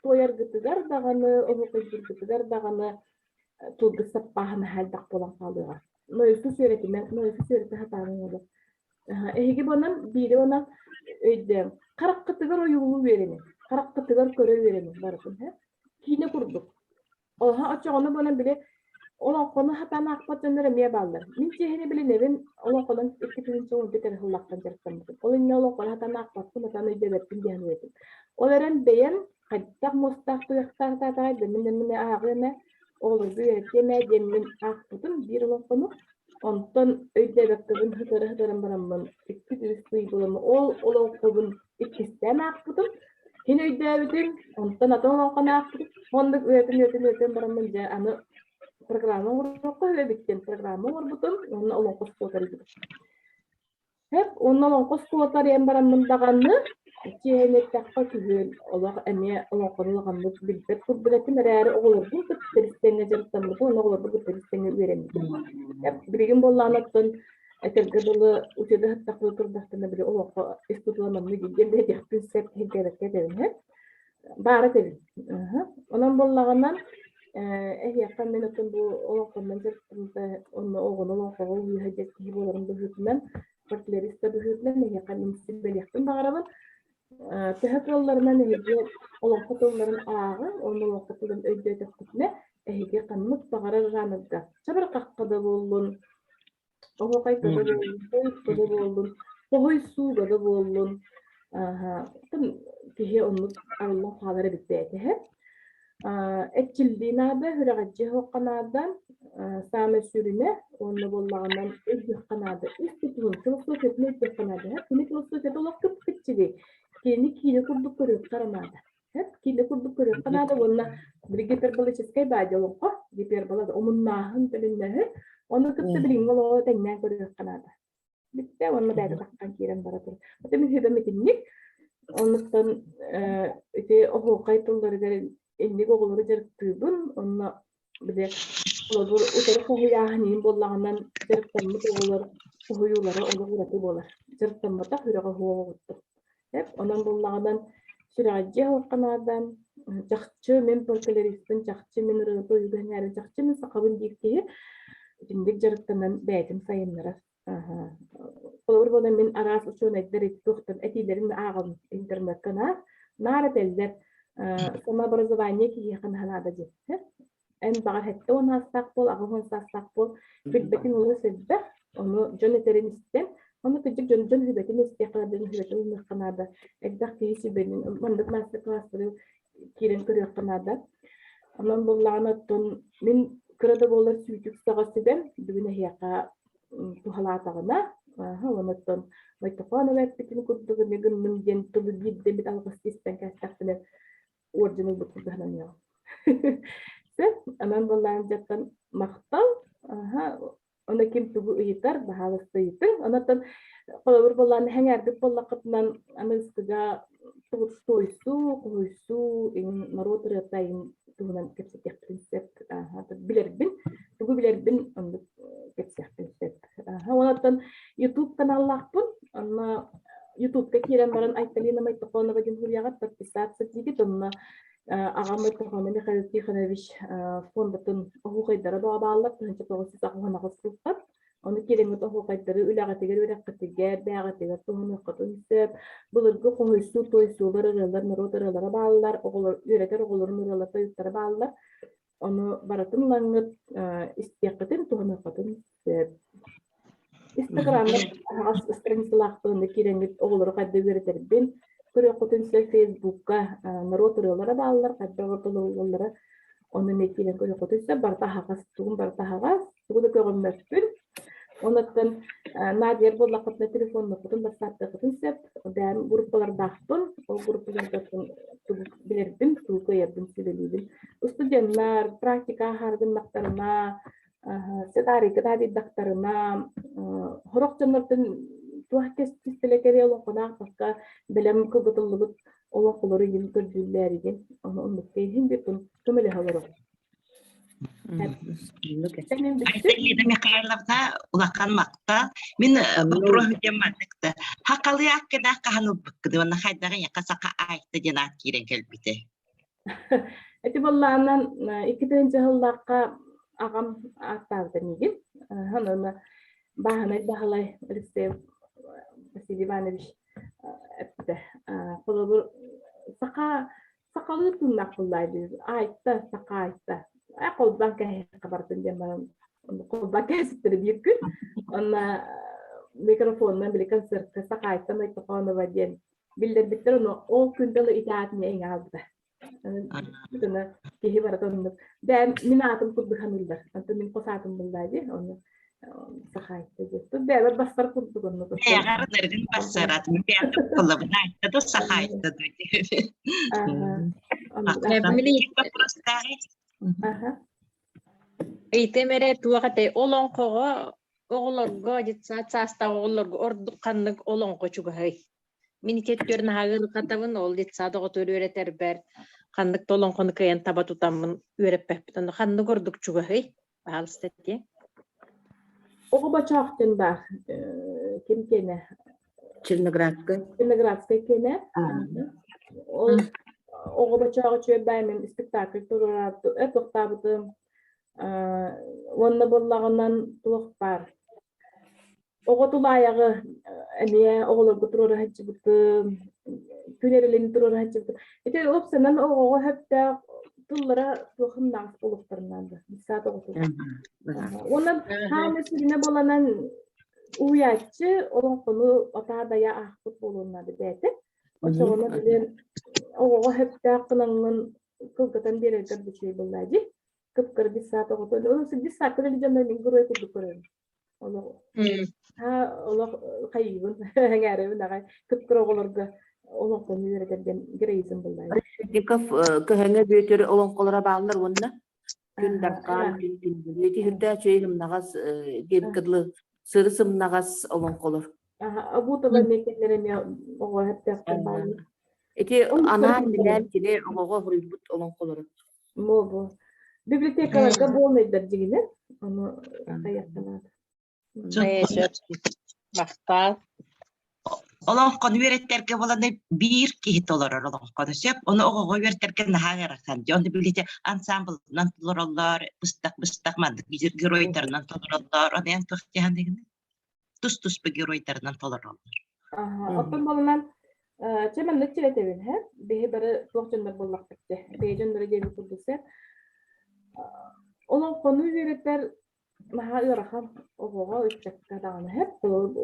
туойаргытыгар даҕаны, оһуохайдыыргытыгар даҕаны тылгыт саппааһа наһаа элбэх буолан хаалыаҕа. Нойусу сүөрэтимэҥ, нойусу сүөрэтэ сатааҥ олох. Эһиги буонан биири уонна өйдөөҥ. Хараххытыгар ойуулуу үөрэниҥ. Хараххытыгар көрө үөрэниҥ барытын. Киинэ курдук. Оһо оччоҕуна буолан били олоҥхону сатаан аахпат дьоннор эмиэ бааллар. Мин чиэһинэ билинэбин, олоҥхонон 2011 кэрэ сыллаахтан дьарыктаммытым. Ол иннинэ олоҥхону сатаан аахпаппын, сатаан өйдөөбөппүн диэн саныыбын. Ол эрэн бэйэм хайдах муостаах туйахтаах таатаҕай да мин эмиэ ааҕыам ээ, оҕолорго үөрэтиэм ээ диэммин аахпытым биир олоҥхону. Онтон өйдөөбөккөбүн сытары-сытаран бараммын икки-үс ый буоламмын ол олоҥхобун иккистээн аахпытым. Син өйдөөбүтүм, онтон атын олоҥхону аахпытым. Оннук үөрэтэн-үөрэтэн-үөрэтэн бараммын дьэ аны программа оҥоруохха үһү эбит диэн программа оҥорбутум уонна олоҥхо оскуолата арыйбытым. Сөп, уонна олоҥхо оскуолата арыйан бараммын даҕаны, киэһэни эттэххэ күһүн олох эмиэ олоҥхону улаханнык билбэт курдук этим эрээри оҕолорбун кытта тэбис-тэҥҥэ дьарыктаммытым уонна оҕолорбун кытта тэбис-тэҥҥэ үөрэммитим. Билигин буоллаҕына оттон этэргэ дылы учуутал ыһыктахпына турдахпына били олоҥхо ис тутула маннык диэн этиэхпин сөп киһиргээбэккэ этэбин һэ. Баара этэбин. Онон буоллаҕына эһиэхэ мин оттон бу олоҥхоннон дьарыктаммыта онно оҕону олоҥхоҕо уһуйа диэн киһи буоларым быһыытынан фольклорист да быһыытынан эһиэхэ мин сүбэлиэхпин баҕарабын. Төһө кыалларынан эһиги олоҥхо тылларын ааҕыҥ, уонна олоҥхо тылын өйдөөтөххүтүнэ эһиги ханнык баҕарар жанрга чабырҕахха да буоллун, Оһуохайга да буоллун, тойукка да буоллун, хоһуйсууга да буоллун, киһи оннук арыллан хаалар эбит бэйэтэ. Эрчиллии наада, сүрэҕэлдьиэ суохха наада, саамай сүрүнэ уонна буоллаҕынан өйдүөххэ наада. Ис тутулун, философиятын өйдүөххэ наада. Кини философията олох кып-кыччыгый. Кини киинэ курдук көрүөххэ эрэ наада. Киинэ курдук көрүөххэ наада уонна били гиперболическай баадьа олоҥхо, гипербола омуннааһын, төлөннөөһүн, ону кытта билиҥҥи олоҕу тэҥнээн көрүөххэ наада. Бүттэ уонна бэйэтэ таххан киирэн бара турар. Ото мин сүбэм итинник. Оннуктан ити оһуохай тылларыгар инник оҕолору дьарыктыыбын. Онно били холобур утары хоһуйааһын иһин буоллаҕынан дьарыктаммыт оҕолор хоһуйуулара олох ураты буолар. Дьарыктамматах үрэҕэ оһуох оҕуттар. Эп онон буллаҕынан сүрэҕэлдьиэ оһоххо наада, чахчы мин фольклориспын, чахчы мин ырыата ойууга сэҥээрэн, чахчы мин сахабын диир киһи итинник дьарыктанан бэйэтин сайыннарар. Холобур буолан мин араас учуонайдар туохтан этиилэрин ааҕабын интернекка наар, наар этэллэр самообразование киһиэхэ наһаа наада диэн. Эн баҕар 70 саастаах буол, 80 саастаах буол, билбэтиҥ олус элбэх, ону дьон этэрин истэн, ону кырдьык дьон дьон сүбэтин истиэххэ наада, дьон сүбэтин ылыныахха наада, элбэх киһи сүбэнин, маннык мастер-класстары киирэн көрүөххэ наада. Онон буоллаҕына оттон мин кыра да буоллар сүүтүк саҕа сүбэм бүгүн эһиэхэ туһалаатаҕына, уонна оттон Мойтохонова эппитин курдук эмиэ гынным диэн тылы биирдэ эмит алҕас истэн кээстэхпинэ уордьан ылбыт курдук сананыаҕым. Сөп, онон буоллаҕына дьэттэн махтал. Аха. Ону ким тугу ыйытар, баһаалыста ыйытыҥ. Онон холобур буоллаан эһэҥээрбит буоллаххытынан аныгыскыга туойсуу, хоһуйсуу, иҥин норуот ырыата иҥин туһунан кэпсэтиэхпитин сөп. Билэрбин, тугу билэрбин оннук кэпсиэхпин сөп. Онон YouTube каналлаахпын. Онно YouTube-ка киирэн баран Айталина Майтохонова диэн суруйаҕыт, подписаться диигит. Онно Аҕам Митрофан Михаил Тихонович фондатын оһуохайдара бааллар, 1998 сылтан. Ону киирэҥҥит оһуохайдары үлэҕитигэр, үөрэххитигэр, бэйэҕитигэр туһаныаххытын сөп. Былыргы хоһуйсуу, туойсуулар, ырыалар, норуот ырыалара бааллар, оҕолор, үөрэтэр оҕолорун ырыалара, тойуктара бааллар. Ону барытын ылаҥҥыт истиэххитин, туһаныаххытын сөп. Инстаграмҥа аһаҕас страницалаахпын киирэҥҥит оҕолору хайдах үөрэтэрбин көрүөххүтүн сөп. Фейсбукка норуот ырыалара бааллар, хайдах толоруллаллара ону эмиэ киирэн көрүөххүтүн сөп. Барыта аһаҕас, тугум барыта аһаҕас, тугу да көҕүммэппин. Онуттан наадыйар буоллаххытына телефоннуоххутун, бассааптыаххытын сөп. Бэйэм группалардаахпын, ол группаларга тугу билэрбин, тугу кыайарбын сүбэлиибин. Студеннар практика аһаары гыннахтарына, сытаарыйга таадыйдахтарына, сорох дьоннортон туох кистэлэ кэриэ олоҥхону аахпакка бэлэм кылгатыллыбыт олоҥхолору иһин көрдүүллээригин, ону оннукка иһин бүтүн көмөлөһө олоробут.
Айталина Михайловна улахан махтал. Мин вопрос диэн манныкта. Хакалыы аккынаах хаһан ылбыккыны уонна хайдаҕын яка саха айта диэн аат киирэн кэлбитэ.
Ити буоллаҕынан 2 сыллаахха аҕам ааттаабыта миигин. Онно Бааһынай Баһылай Алексеев Василий Иванович эппитэ. Холобур, саха сахалыы тыыннаах буоллаа диир. Айта, саха айта. Э, холбоон кэһиэххэ бардын диэн баран холбоон кэһэситтэрэ биир күн. Онно микрофонунан били концертка Саха Айта Майтохонова диэн биллэрбиттэр ону ол күн дылы ити аатын эҥэ аалбыта. Ытына киһи барыта оннук. Бэйэм мин аатым курдук саныыллар. Онтон мин хос аатым буллаа дии. Ону Сахаайта диэт. Тут бэйэбэр бастар курдук оннук.
Бэйэҕэр ынырыгын бассарат. Бэйэҕэр кылабын айта да Сахаайта да
Ыйтым эрэ туох этэй олоҥхоҕо оҕолорго детсад саастаах оҕолорго ордук ханнык олоҥхо чугаһый? Мин ити өттүгэр наһаа ыарырҕатабын, ол детсад оҕотугар үөрэтэрбэр ханнык да олоҥхону кыайан таба тутаммын үөрэппэппит. Онно ханнык ордук чугаһый? Пожалуйста, этиэ.
Оҕо бочоохтун баар ким киэнэ?
Черноградскай.
Черноградскай киэнэ. Ол оҕо бочооҕу үчүгэй баай мин спектакль туруораат туохтаабытым уонна буоллаҕынан туох баар Оҕо тулаайаҕы эмиэ оҕолорго туруора сылдьыбытым, күн эрэлин туруора сылдьыбытым. Ити уопсайынан оҕоҕо сөптөөх тыллара туохуннаах буолуохтарын наада. Саат оҕотугар. Уонна хаамыы сүрүнэ буоланан уһуйааччы олоҥхону отаа-дайа аахпыт буолуон наада бэйэтэ. Оччоҕуна билин оҕоҕо сөптөөх гынаҥҥын кылгатан биэрэргэр да үчүгэй буоллаа дии. Кып-кыра десаат оҕото. Ол десаакка да дьоннор мин герой курдук көрөбүн. Олох олох хайыыбын эҥээрэбин аҕай кып-кыра оҕолорго олоҥхону үөрэтэр диэн героизм буллаайым.
Решетников Көһөҥө Бүөтүр олоҥхолоро бааллар уонна Күн Дархан, Күн Күндүлү ити үрдээх үчүгэй сымнаҕас диэбиккэ дылы сыры сымнаҕас олоҥхолор.
Абутова эмиэ кинилэр эмиэ оҕо эптээхтэр бааллар.
Ити анаан билээн кини оҕоҕо хоруйбут олоҥхолоро.
Бу библиотекаларга буолнайдар дьигинэ ону хайыахтанаат.
Махтал.
Олоҥхону үөрэттэргэ буоланы биир киһи толорор олоҥхону сөп. Ону оҕоҕо үөрэттэргэ наһаа ыарахан. Дьон билите ансамблынан толороллор, быстах-быстах маннык геройдарынан толороллор. Ону эн туох диэхин тус-туспа геройдарынан толороллор.
Оттон буолунан чэ маннык чилэтэбин һэ биһи бары туох дьоннор буоллахпыт дьэ бэйэ дьонноро диэбит курдук сэ олоҥхону үөрэтэр наһаа ыарахан оҕоҕо ыччакка даҕаны һэп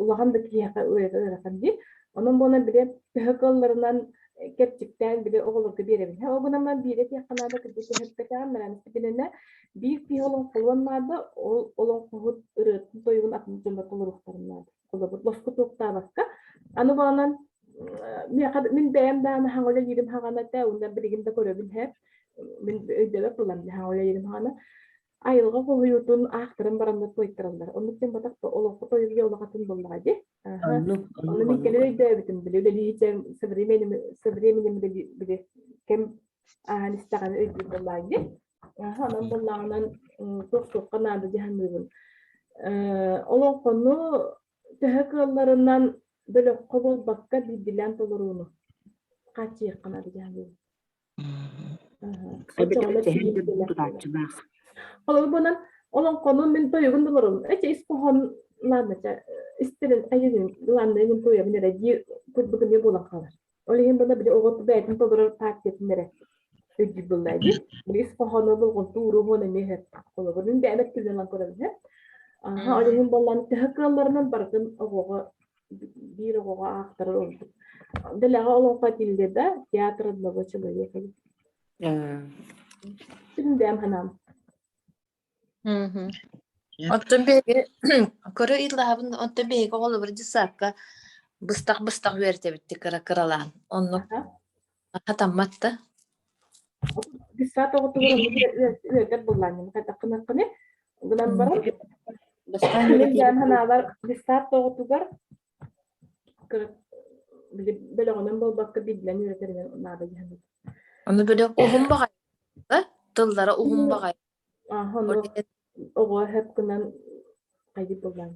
улахан да киһиэхэ ыарахан дии онон буолан били төһө кыалларынан кэрчиктээн били оҕолорго биэрэбин һэ ол гынан баран биирэ этиэххэ наада кырдьык төһөппөтөҕүм мэлээмистибинэнэ биир киһи олоҥхолуон наада ол олоҥхоһут ырыатын тойугун атын дьоннор толоруохтарын наада холобур босхо туохтаабакка аны буолан миэхэ мин бэйэм даҕаны хаҥа үлэлиирим хаҕана этэ уонна билигин да көрөбүн һэ мин өйдөбөт буоллам хаҥа үлэлиирим хаҕана. Айылҕа хоһуйуутун аахтаран бараннар туойтараллар. Оннук диэн батах олоххо тойугуйа улахатын буоллаҕа дии.
Оннук,
Ону
оннук,
мин кэлин
оннук.
өйдөөбүтүм, били үлэлиһичэм современным современным били кэм ааһан истэҕинэ өйдүүр буоллаҕа дии. Аха, онон буоллаҕынан туох суохха наада дии саныыбын. Олоҥхону төһө кыалларынан бөлөххө буолбакка биирдиилээн толорууну хааччыйыахха наада дии саныыбын.
Тутааччылаах.
Холобур бунан олоҥхону мин тойугун толорум. Эчи ис хоһоон ладно истэрин айыгын ладно мин туойабын эрэ диир курдук эмиэ буолан хаалар. Ол иһин бына били оҕо бэйэтин толорор партиятын эрэ өйдүүр буолла дии. Били ис хоһоону болҕомто ууруһуон эмиэ сөп. Холобур мин бэйэм өттүнэн ылан көрөбүн һэ. Аха, ол иһин боллан төһө кыалларынан барытын оҕоҕо биир оҕоҕо аахтарар ордук. Дэлэҕэ олоҥхо этиллиэ да, театр одного человека. Сүрүн бэйэм санаам.
Оттон биһиги көрө ыйыллаһабын, оттон биһиги оҕолорбут дьыссаакка быстах-быстах үөрэтэбит кыра-кыралаан. Оннук хатаммат да.
Дьыссаат оҕотугар оннук үөрэтэр буоллаанньым хайдах гыныаххыный? Гынан баран
Бастаан
мин
үөрэтиибит
бэйэм санаабар дьыссаат оҕотугар били бөлөҕүнэн буолбакка биирдинэн үөрэтэринэн наада дии саныыбын.
Ону бөлөх уһун баҕайы тыллара уһун баҕайы.
Ону оҕо сөп гынан хайдыы буоллаан.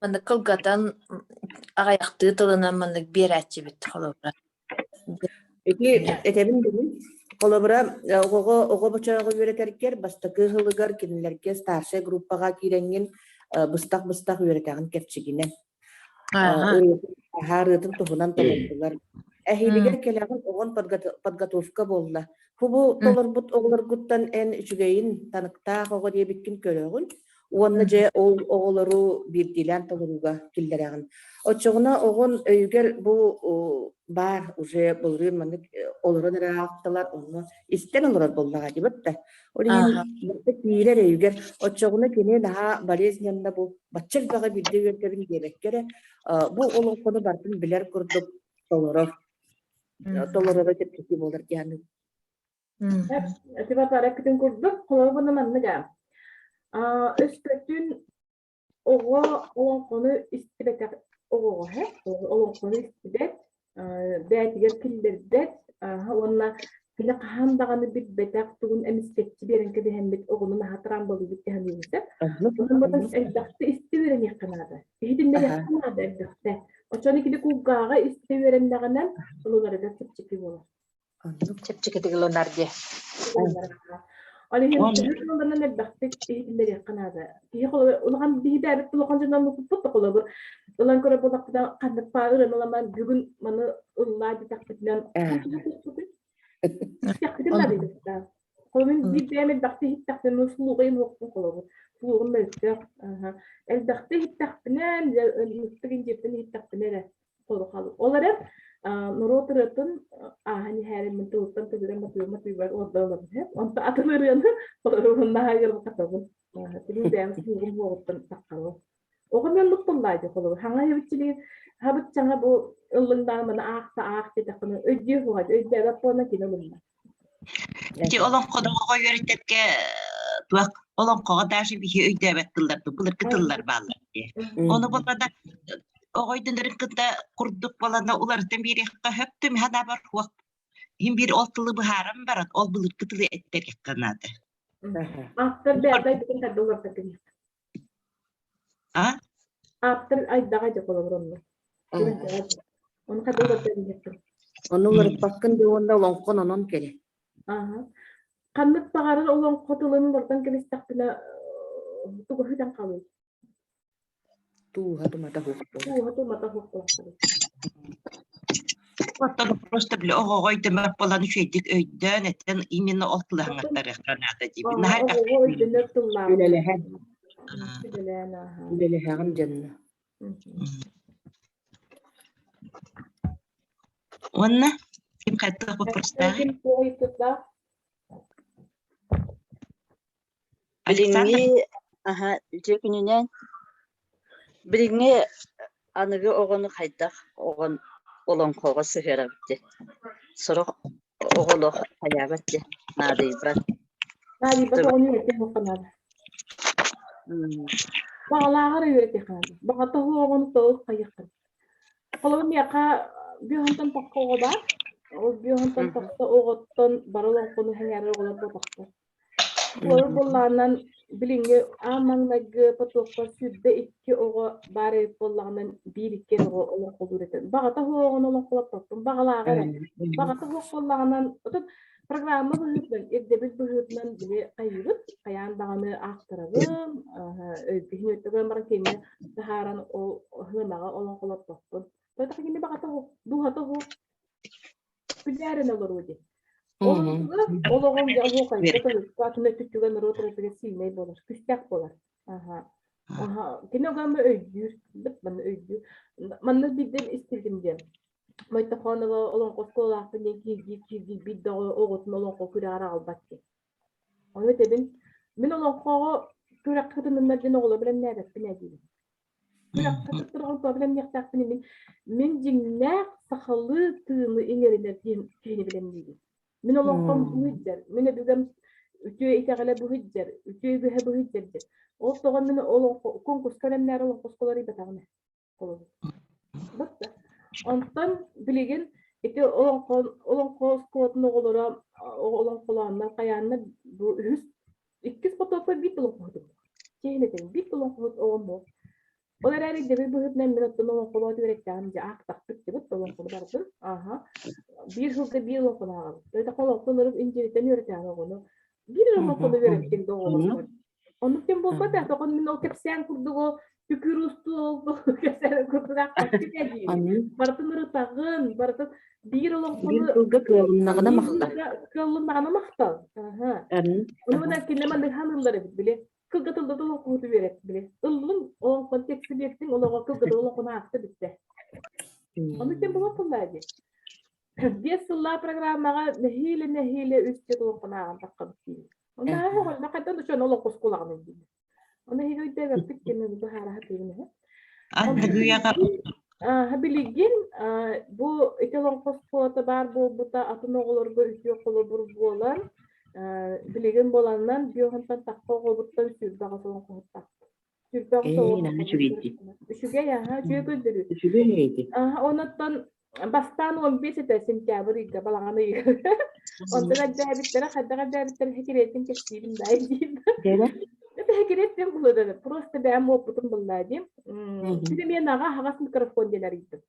Маннык кылгатан аҕыйахтыы тылынан маннык биэрээччибит холобура.
Ити этэбин бүгүн холобура оҕоҕо оҕо бочооҕу үөрэтэргэр бастакы сылыгар кинилэргэ старшай группаҕа киирэҥҥин быстах-быстах үөрэтэҕин кэрчигинэн. Аһаарыытын туһунан толордулар. Эһиилигэр кэлэҕин оҕон подготовка буолла. Бу толорбут оҕолоргуттан эн үчүгэйин таныктаах оҕо диэбиккин көрөҕүн уонна дьэ ол оҕолору биирдиилээн толорууга киллэрэҕин. Оччоҕуна оҕон өйүгэр бу баар уже былырыын маннык олорон эрэ аахтылар, онно истэн олорор буоллаҕа дии да. Ол иһин барыта киирэр өйүгэр оччоҕуна кини наһаа болезненно бу бачча элбэҕи биирдэ үөрдэбин диэбэккэ эрэ бу олоҥхону барытын билэр курдук толорор толороро чэпчэки буолар диэн
Типа эппитин курдук, холобур маннык аа өскөтүн Оҕо олоҥхону истибэтэх оҕоҕо олоҥхону истибэт, бэйэтигэр киллэрбэт уонна кини хаһан даҕаны билбэтэх тугун эмискэччи биэрэн кэбиһэммит оҕону наһаа трамбалыыбыт диһаныыбын сөп. Онон батан элбэхтэ истэ үөрэниэххэ наада. Иһитиннэриэххэ наада элбэхтэ. Оччону кини кулгааҕа истэ үөрэннэҕинэ ылынарыгар чэпчэки буолар.
Оннук.
Чэпчэкитик ылынар диye.
Ол иһин төһө тылларынан элбэхтик иһитиннэриэххэ наада. Киһи холобур улахан биһи бэйэбит улахан дьоннор мукуппут да холобур ылан көрөр буоллахпытына ханнык паа ырыаны ыламан бүгүн маны ыллаа диэтэхпитинэн истэхпитин наада Холобур биир бэйэм элбэхтик иһиттэхпинэ слуҕайым уохпун холобур слуҕум мөлтөх элбэхтик иһиттэхпинэ мыттык индиэттэн иһиттэхпинэ эрэ Ол эрэн норуот ырыатын ааһан иһээриммин тылыттан тылыгар матыыбын матыыбар уорда ылабын иһэ. Онто атын ырыаны олоругун наһаа ыарырҕатабын. Тилин бэйэм суһугум уоҕуттан таххабын. Оҕо мен луптуллаа дии холобур. Хаҥа хабытчилигин хабытчаҥа бу ыллыҥдаан маны аахта аах диэтэххинэ өйдүө суоҕа өйдөөбөт буолна кини ылынна.
Ити олоҥходоҕо үөрэтэргэ туох олоҥхоҕо даже биһи өйдөөбөт тылларбыт былыргы тыллар бааллар дии. Ону буллада оҕо өйдөнөрүн кытта курдук буолана уларытан биэриэххэ сөп түмэһэ суох. Иһин биир ол тылы быһааран баран ол былыргы тылы эттэриэххэ наада.
Ааптар бэйэтэ айбытын тарда уларыта кэбиһиэххэ.
А?
Ааптар айдаҕа дьэ холобур онно. Ону хата уларыта кэбиһиэххэ.
Ону уларыппаккын дии уонна олоҥхон онон кэлэ.
Ааһа. Ханнык баҕарар олоҥхо тылын уларытан кэбистэхпинэ тугу сүтэн хаалыай?
Тууһа тумата суох буолар.
Тууһа тумата суох буолар.
Оттон просто били оҕоҕо өйдөмөх буолан үчүгэйдик өйдөөн этэн именно ол тылы хаҥаттарыахха наада диибин. Наһаа элбэх
Оҕоҕо өйдөнөр тыллаах.
Үлэлэһэн.
Үлэлээн ааһа.
Үлэлэһэҕин дьонно.
Уонна ким хайдах вопростааҕый?
Ким туох ыйытыктаах?
Александр?
Билиҥҥи аһа үтүө күнүнэн билиҥҥи аныгы оҕону хайдах оҕон олоҥхоҕо сыһыарабыт дии. Сорох оҕолор хайаабат дии, наадыйбат.
Наадыйбат оҕону үөрэтиэх наада. Баҕалааҕар үөрэтиэх наада. Баҕата оһох оҕону тоҕус хайыаххын. Холобур, миэхэ бүөһүнтэн тахса оҕо баар. Ол бүөһүнтэн тахса оҕоттон бары олоҥхону сэҥээрэр оҕолор буолбатахтар. Олор буоллаҕынан билиҥҥи аан маҥнайгы потокка 22 оҕо баар эбит буоллаҕына биир-икки эрэ оҕо олоҥхолуур этэ. Баҕата суох оҕону олоҥхолоппоппун, баҕалааҕа эрэ. Баҕата суох буоллаҕынан, отут программа быһыытынан, ирдэбил быһыытынан били хайыыбыт, хайаан даҕаны аахтарабын, өйгүһүн өттүгэр баран кини таһааран ол сыанаҕа олоҥхолоппоппун. Тоҕо кини баҕата суох, дууһата суох күлээрин олоруу дии. Ол оннугар ол оҕом дьэ оһуохайга тойукка атын өттүттүгэр норуот ырыатыгар сильнэй буолар, күстээх буолар. Аха. Аха. Кини оҕом өйдүүр, быт манна өйдүүр. Манна биирдэ истибитим диэн. Мойтохонова олоҥхо оскуолалаахпын диэн киирдии киирдии биир да оҕотун олоҥхо күрэҕэр аҕалбат диэн. Ону этэбин, мин олоҥхоҕо күрэххэ кытынныннар диэн оҕолор бэлэмнээбэппин ээ диибин. Күрэххэ кыттар оҕолорго бэлэмниэхтээхпин мин мин дьиҥнээх сахалыы тыыны иҥэринэр диэн киһини бэлэмниибин. Мин олоҥхом быһыйдьар, мин өбүгэм үтүө итэҕэлэ быһыйдьар, үтүө үгэһэ быһыйдьар диэн. Ол тоҕо мин олоҥхо конкурска бэлэмнээри олоҥхо оскуоларыйбатаҕым ээ. Холобур. Онтон билигин ити олоҥхо олоҥхо оскуолатын оҕолоро олоҥхолооннор хайааннар бу үһүс иккис потокка биир олоҥхоһутум. Чиэһин этэбин, биир олоҥхоһут оҕом суох. Ол эрээри ирдэбил быһыытынан мин оттон олоҥхолоот үөрэттэҕим дьэ аахтахпыт дьыбыт олоҥхону барытын. Ааһа. Биир сылга биир олоҥхону ааҕабыт. Тоҕо олоҥхону ырып индириттэн үөрэтэҕин оҕону. Биир эрэ олоҥхону үөрэттиҥ да оҕолоргор. Оннук кэм буолбатах, тоҕо мин ол кэпсээн курдугу түкүр устуол кэпсээн курдук аахпаккын ээ диибин. Барытын ырытаҕын, барытын биир олоҥхону
Биир тылга кыалыннаҕына махтал.
Кыаллыннаҕына махтал. Аха. Ону мына кинилэ маннык ханыыллар эбит били. Кылгатыллыбыт олоҥхоһуту үөрэт били. Ыллыҥ олоҥхон текси биэртиҥ олоҕо кылгатыл олоҥхону аахта бүттэ. Ону ким булан тыллаа дии. Биэс сыллаах программаҕа нэһиилэ-нэһиилэ үс дьыл олоҥхону ааҕан таххабыт диибит. Онно оҕонно хайдан да дьон олоҥхо оскуолаҕын диибит. Ону эһиги өйдөөбөппүт диэн быһаараһа тыыбын эһэ.
Аныгыйаҕа
Билигин бу ити олоҥхо оскуолата баар буолбута атын оҕолорго үтүө холобур буолан, билигин буоланнан биохонтон тахха оҕобуттан 28 олоҥхоһуттаахпыт. Сүрдээх
Ээ,
соҕус
наһаа үчүгэйдик.
Үчүгэй, аһа, үчүгэй көрдөрүү.
Үчүгэй эйди.
Аһа, онуттан бастаан 15 этэ сентябрь ыйга, балаҕан ыйыгар. Онтон элбээбиттэрэ, хайдах элбээбиттэрин хэкириэттин кэпсиибин да диим.
Дьэ,
Это хэкириэттин булудан, просто бэйэм уоппутум буллаа диим. Переменаҕа аһаҕас микрофон диэн арыйдым.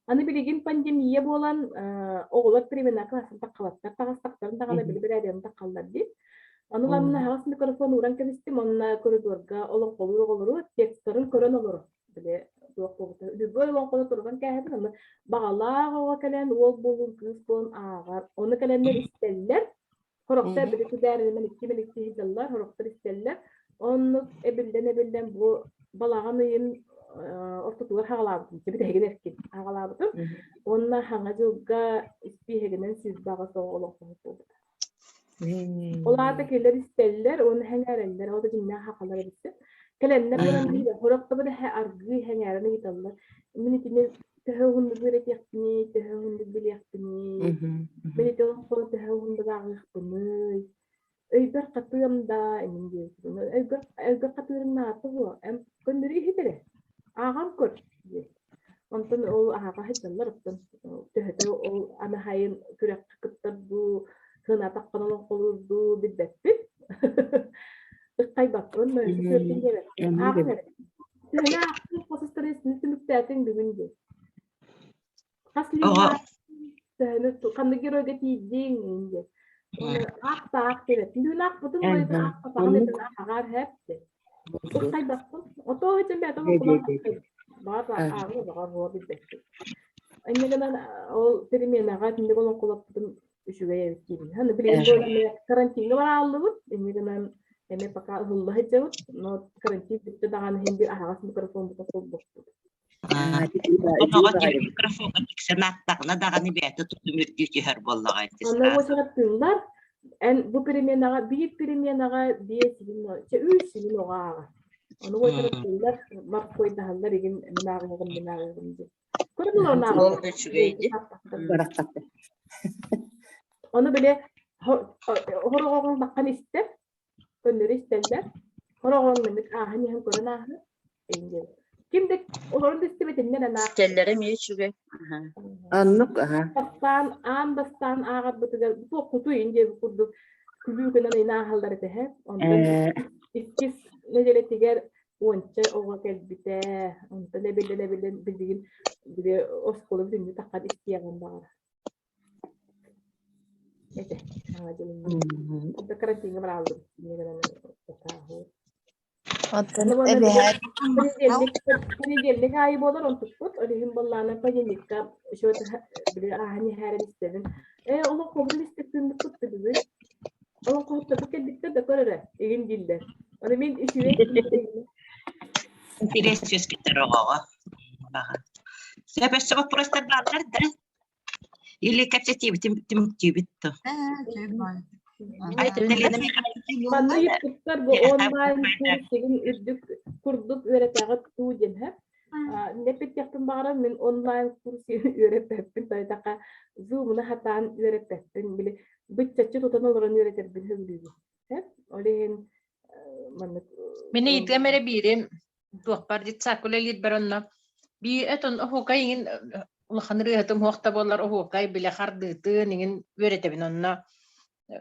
Аны билигин пандемия буолан, оҕолор перемена классын таххалаттар, таҕыстахтарын даҕаны били бэрээдэгин таххаллар дии. Ону ыламмын аһаҕас микрофон ууран кэбистим уонна коридорга олоҥхолуур оҕолору текстарын көрөн олорор. Били туох буолбута. Любой олоҥхону туруган кээһэбин, ону баҕалаах оҕо кэлэн уол буолуун, кыыс буолун ааҕар. Ону кэлэннэр истэллэр, Сорохтор били күдээринэн икки мэликти сылдьаллар, сорохтор истэллэр. Оннук эбиллэн-эбиллэн бу балаҕан ыйын ортотугар хаҕалаабытым, бүтэһигин эркин хаҕалаабытым. Уонна хаҥа дьылга испииһэгинэн 28 оҕо олоҥхоһут буолбута. Ол аата кинилэр истэллэр уонна сэҥээрэллэр, ол да дьиҥнээх хахалар эбиттэр. Кэлэннэр баран биирэ, сорохторо эһэ аргыый сэҥээрэн ыйыталлар. Мин итини төһө уһуннук үөрэтиэхпиний, төһө уһуннук билиэхпиний, мин ити олоҥхону төһө уһуннук ааҕыахпыный, өйбөр хатыам да эҥин диэбитим. Өйгөр, өйгөр хатыырыҥ наада суох, эн көннөрү иһит эрэ, ааҕан көр диэн. Онтон ол аһаҕа сылдьаллар, оттон төһөтө ол анаһайын күрэххэ кыттар дуу, сыанатаххына олоҥхолуур дуу билбэппин. Ыххайбаппын, мөһү сүөртүн диэбэппин. Ааҕан эрэ. Төһөнү аахтыҥ, хос страницаны түмүктээтиҥ бүгүн диэн. Хас
Оҕо
линия төһөнү ханнык геройга тиийдиҥ диэн. Уонна аахтаах диэбэппин. Бүгүн аахпытым буойутун аахпатаҕын
Оннук.
этин ааҕаар һэп диэн. Ыххайбаппын. Отоо иһитин бэйэтэ олоҥхолоон баҕар ааҕыа баҕар буола билбэппин. Инньэ гынан ол переменаҕа итинник олоҥхолоппутум үчүгэй эбит диибин. Аны билигин буолан эмиэ карантиҥҥа барааллыбыт, инньэ гынан эмиэ пока ыһылла сылдьабыт, но карантин бүттэ даҕаны иһин биир аһаҕас микрофоммутун холбоппут.
Оноҕо тимир микрофоҥҥа тиксэн ааттаҕына даҕаны бэйэтэ тутум үрдүү түһэр буоллаҕа ити
Онно
сразу.
уочараттыыллар, эн бу переменаҕа биир переменаҕа биэс силин, чэ үс силин оҕо ааҕар. Ону уочараттыыллар, моркуойдаһаллар игин мин ааҕыаҕым, мин ааҕыаҕым диэн.
Ол да үчүгэй дии.
Барахсаттар.
Ону били. Хороҕоҕун баккан истэр, көннөрү истэллэр. Хороҕоҥ маннык ааһан иһэн көрөн ааһар. Ким да олорун да истибэтиннэр анаах.
Истэллэрэ эмиэ үчүгэй.
Аннык аха.
Бастаан аан бастаан ааҕарбытыгар бу куту диэбит курдук күлүү гынан ин ааһаллар этэ һэ. Онтон иккис нэдиэлэтигэр уонча оҕо кэлбитэ. Онтон эбиллэн эбиллэн билигин били оскуола бүтүннүү таххан истиэҕин баҕара. Этэ саҥа дьылын. Да карантиҥҥа барааллыбыт. Инньэ гынан
Оттон эбэһээт
Понедельник, понедельник аайы буолар онтукпут. Ол иһин буоллаҕына понедельникка еще били ааһан иһээрэн истэбин. Ээ, олох хобун истэппиммит бүгүн. Олох хоһуттарбыт кэлбиттэр да көр эрэ, игин дииллэр. Ону мин үчүгэй
Интерес үөскэтэр оҕоҕо. Баҕа. Сөп өссө боппуруостар бааллар да? Или кэпсэтиибит түмүктүүбүт то.
Манна ыйыппыттар бу онлайн курсигин үрдүк курдук үөрэтэҕит дуу диэн һэ. Нэппиттиэхпин баҕарар мин онлайн курс үөрэппэппин тойдахха зумуна хатаан үөрэппэппин били быччаччы тутан олорон үөрэтэрбин сөбүлүүбүн. Ол иһин маннык
Мин ыйытыам эрэ биирим туохпар детсадка үлэлиирбэр онно бии этон оһуокай иҥин улахан ырыаһытым уох да буоллар оһуокай билэ хардыытын иҥин үөрэтэбин онно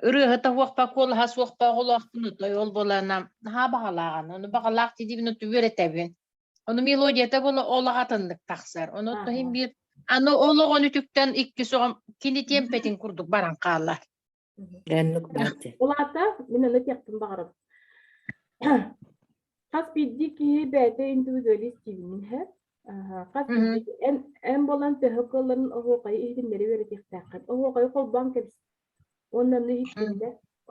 ырыаһыта уохпа куолаһа суохпа оҕолоохпун отой ол буолана наһаа баҕалааҕын ону баҕалаах дидибин оту үөрэтэбин ону мелодията буола олох атыннык тахсар ону иһин биир аны ол оҕону үтүктэн иккис оҕом кини тиэмпэтин курдук баран хаалар
Оннук баар дии.
Ол аата мин аны этиэхпин баҕарабын. Хас биирдии киһи бэйэтэ индивидуалист диибин иһэ. Хас биирдии эн, эн буолан төһө кыалларын оһуохайы иһитиннэри үөрэтиэхтээххин. Оһуохайы холбоон кэбис. Уонна онно иһиттиннэ.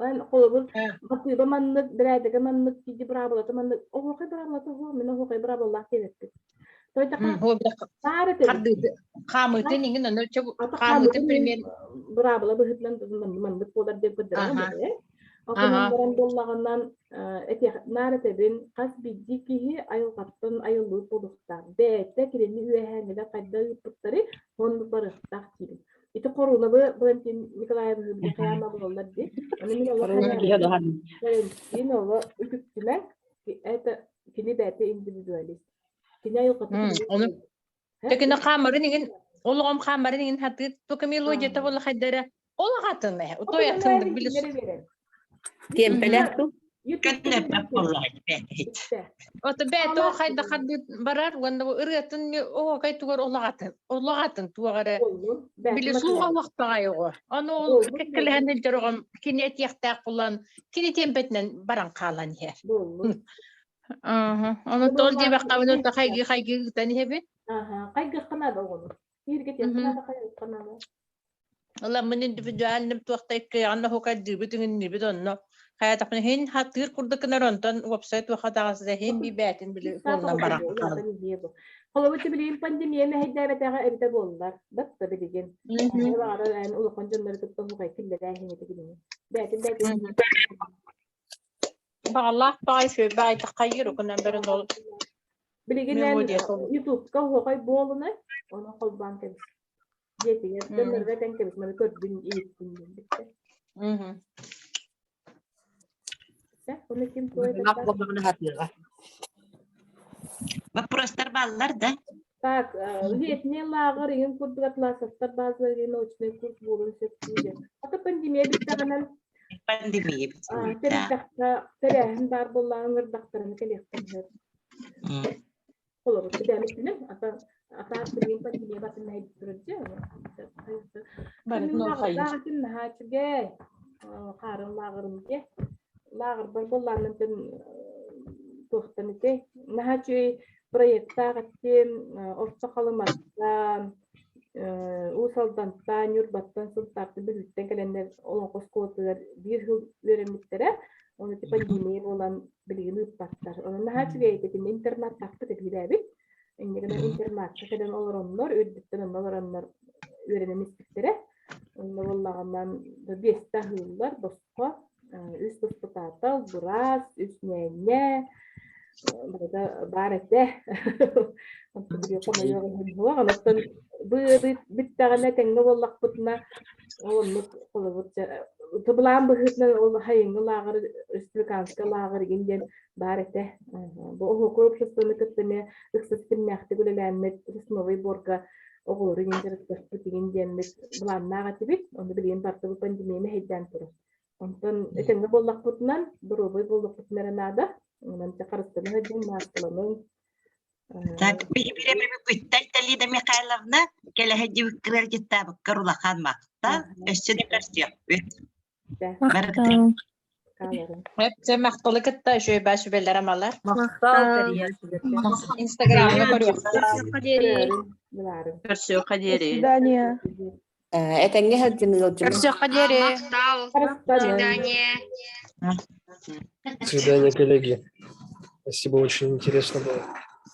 Эн холобур матыыба маннык, бэрээдэгэ маннык, киди быраабылата маннык. Оһуохай быраабылата оһуох, мин оһуохай быраабылалаах диэбэппин.
Хаамыытын иҥин ону хаамыытын пример
быраабыла быһыытынан маннык буолар диэн көрдөрөҕүн Окунан баран буоллаҕынан наар этэбин хас биирдии киһи айылҕаттан айыллыбыт буолуохтаах. Бэйэтэ кинини үөһээҥҥилэр хайдах ыыппыттарый, оннук барыахтаах диибин. Ити хоруунабы Валентин Николаевиһы били хайаама буолаллар дии. Аны мин олох Валентин оло үтүктүмэҥ. Это кини бэйэтэ индивидуалист. Кини айылҕата
Ону Текина хаамарын иҥин олоҕом хаамарын иҥин хатыыр тука мелодията буола хайдара ол атын э утой атыннык били
Тиэмпэлээх ту?
Көннөрбөт буоллаҕа бэйэт.
Ото бэйэтэ ол хайда хардыы барар уонна бу ырыатын оҕокай тугар олоҕатын олоҕатын туох эрэ били слуха уохтаҕай оҕо ону ол кэккэлэһэн илдьэр оҕом кини этиэхтээх булан кини тиэмпэтинэн баран хаалан иһэр Ааһа. Ону тоҕо диэбэххэ оттон хайгыы-хайгыы ыытан иһэбин.
Аха, хайгыахха наада оҕону. Киһиргэтиэххэ наада, хайгыахха наада.
Ыламмын индивидуальным туохта иккиэҕин оһукайдыыбыт иҥиннибит онно. Хайатахпына иһин хатыыр курдук гынар онтон уопсай туохха даҕасы иһин бибээтин били суолунан баран хаалар.
Холобур, билигин пандемия мэһэйдээбэтэҕэ эбитэ буоллар, батта билигин. Баҕарар эн улахан дьоннору кытта оһукай киллэрээһин этэ билигин. Бээтин бээтин
Баҕалаах баҕай үчүгэй баҕайытык хайыыр гынан баран ол
Билигин эн Ютубка оһуохай буолунай, ону холбоон кэбис. Дьиэтигэр дьоннорго этэн кэбис, маны көрдүн, иһиттин диэн бүттэ. Ону ким
туой
Вопростар бааллар да?
Так, летний лааҕыр иһин курдук атласовтар базаларыгар научнай курс буолуон сөп диэн. Ата пандемия бүттэҕинэн
Пандемия бүттэҕинэ.
Тэрийдэххэ тэрээһин баар буоллаҕын ыҥырдахтарына кэлиэхтэрин сөп. Холобур, бүтээбит ата атаах билигин пандемия батын мэһэйдик турар дьэ. Лааҕырын наһаа үчүгэй. Хаарын лааҕырым дьэ. Лааҕырбар буоллааннан туохтан ити наһаа үчүгэй проектаах этим Орто Халыматтан, Уус Алдантан, Ньурбаттан, Сунтаартан, Бүлүүттэн кэлэннэр Олоҥхо оскуолатыгар биир сыл үөрэммиттэрэ. Ону ити пандемия буолан билигин ыыппаттар. Онон наһаа үчүгэй этэ итиннэ интернаттаахпыт эбиилээбит. Инньэ гынан интернатка кэлэн олороннор, үрдүттэн онно олороннор үөрэнэн испиттэрэ. Онно буоллаҕынан биэстэ аһыыллар босхо. Үс баспытаатал, быраас, үс ньээньэ. Барыта баар этэ. Онтон хомойуох иһин суох. Онтон бу ыарыы бүттэҕинэ тэҥҥэ буоллахпытына ол оннук холобур былаан быһыытынан ол сайыҥҥы лааҕыр республиканскай лааҕыр игин диэн баар этэ. Бу оһуокуй обществоны кытта эмиэ ыкса ситимнээхтик үлэлээммит сосновый борга оҕолору игин дьарыктаспыт игин диэммит былааннаах этибит. Ону билигин барыта бу пандемия мэһэйдээн турар. Онтон этэҥҥэ буоллахпытынан, доруобай буоллахпытына эрэ наада. Онон дьэ харыстаныҥ диэн мааскаланыҥ.
Так, биһиги Талида Михайловна кэлэһэ дьибиккирэр дьыттаабыккар улахан махтал. Өссө да көрсүөхпүт.
Махтал.
Өпсө махталы кытта үчүгэй баа сүбэлэр амалар.
Махтал тэрийээччилэргэ.
Инстаграмҥа көрүөхпүт.
Көрсүөххэ диэри.
Көрсүөххэ диэри.
До свидания.
Этэҥҥэ сылдьын ыалдьымаҥ.
Көрсүөххэ диэри.
Махтал.
Свидания.
До свидания, коллеги. Спасибо, очень интересно было.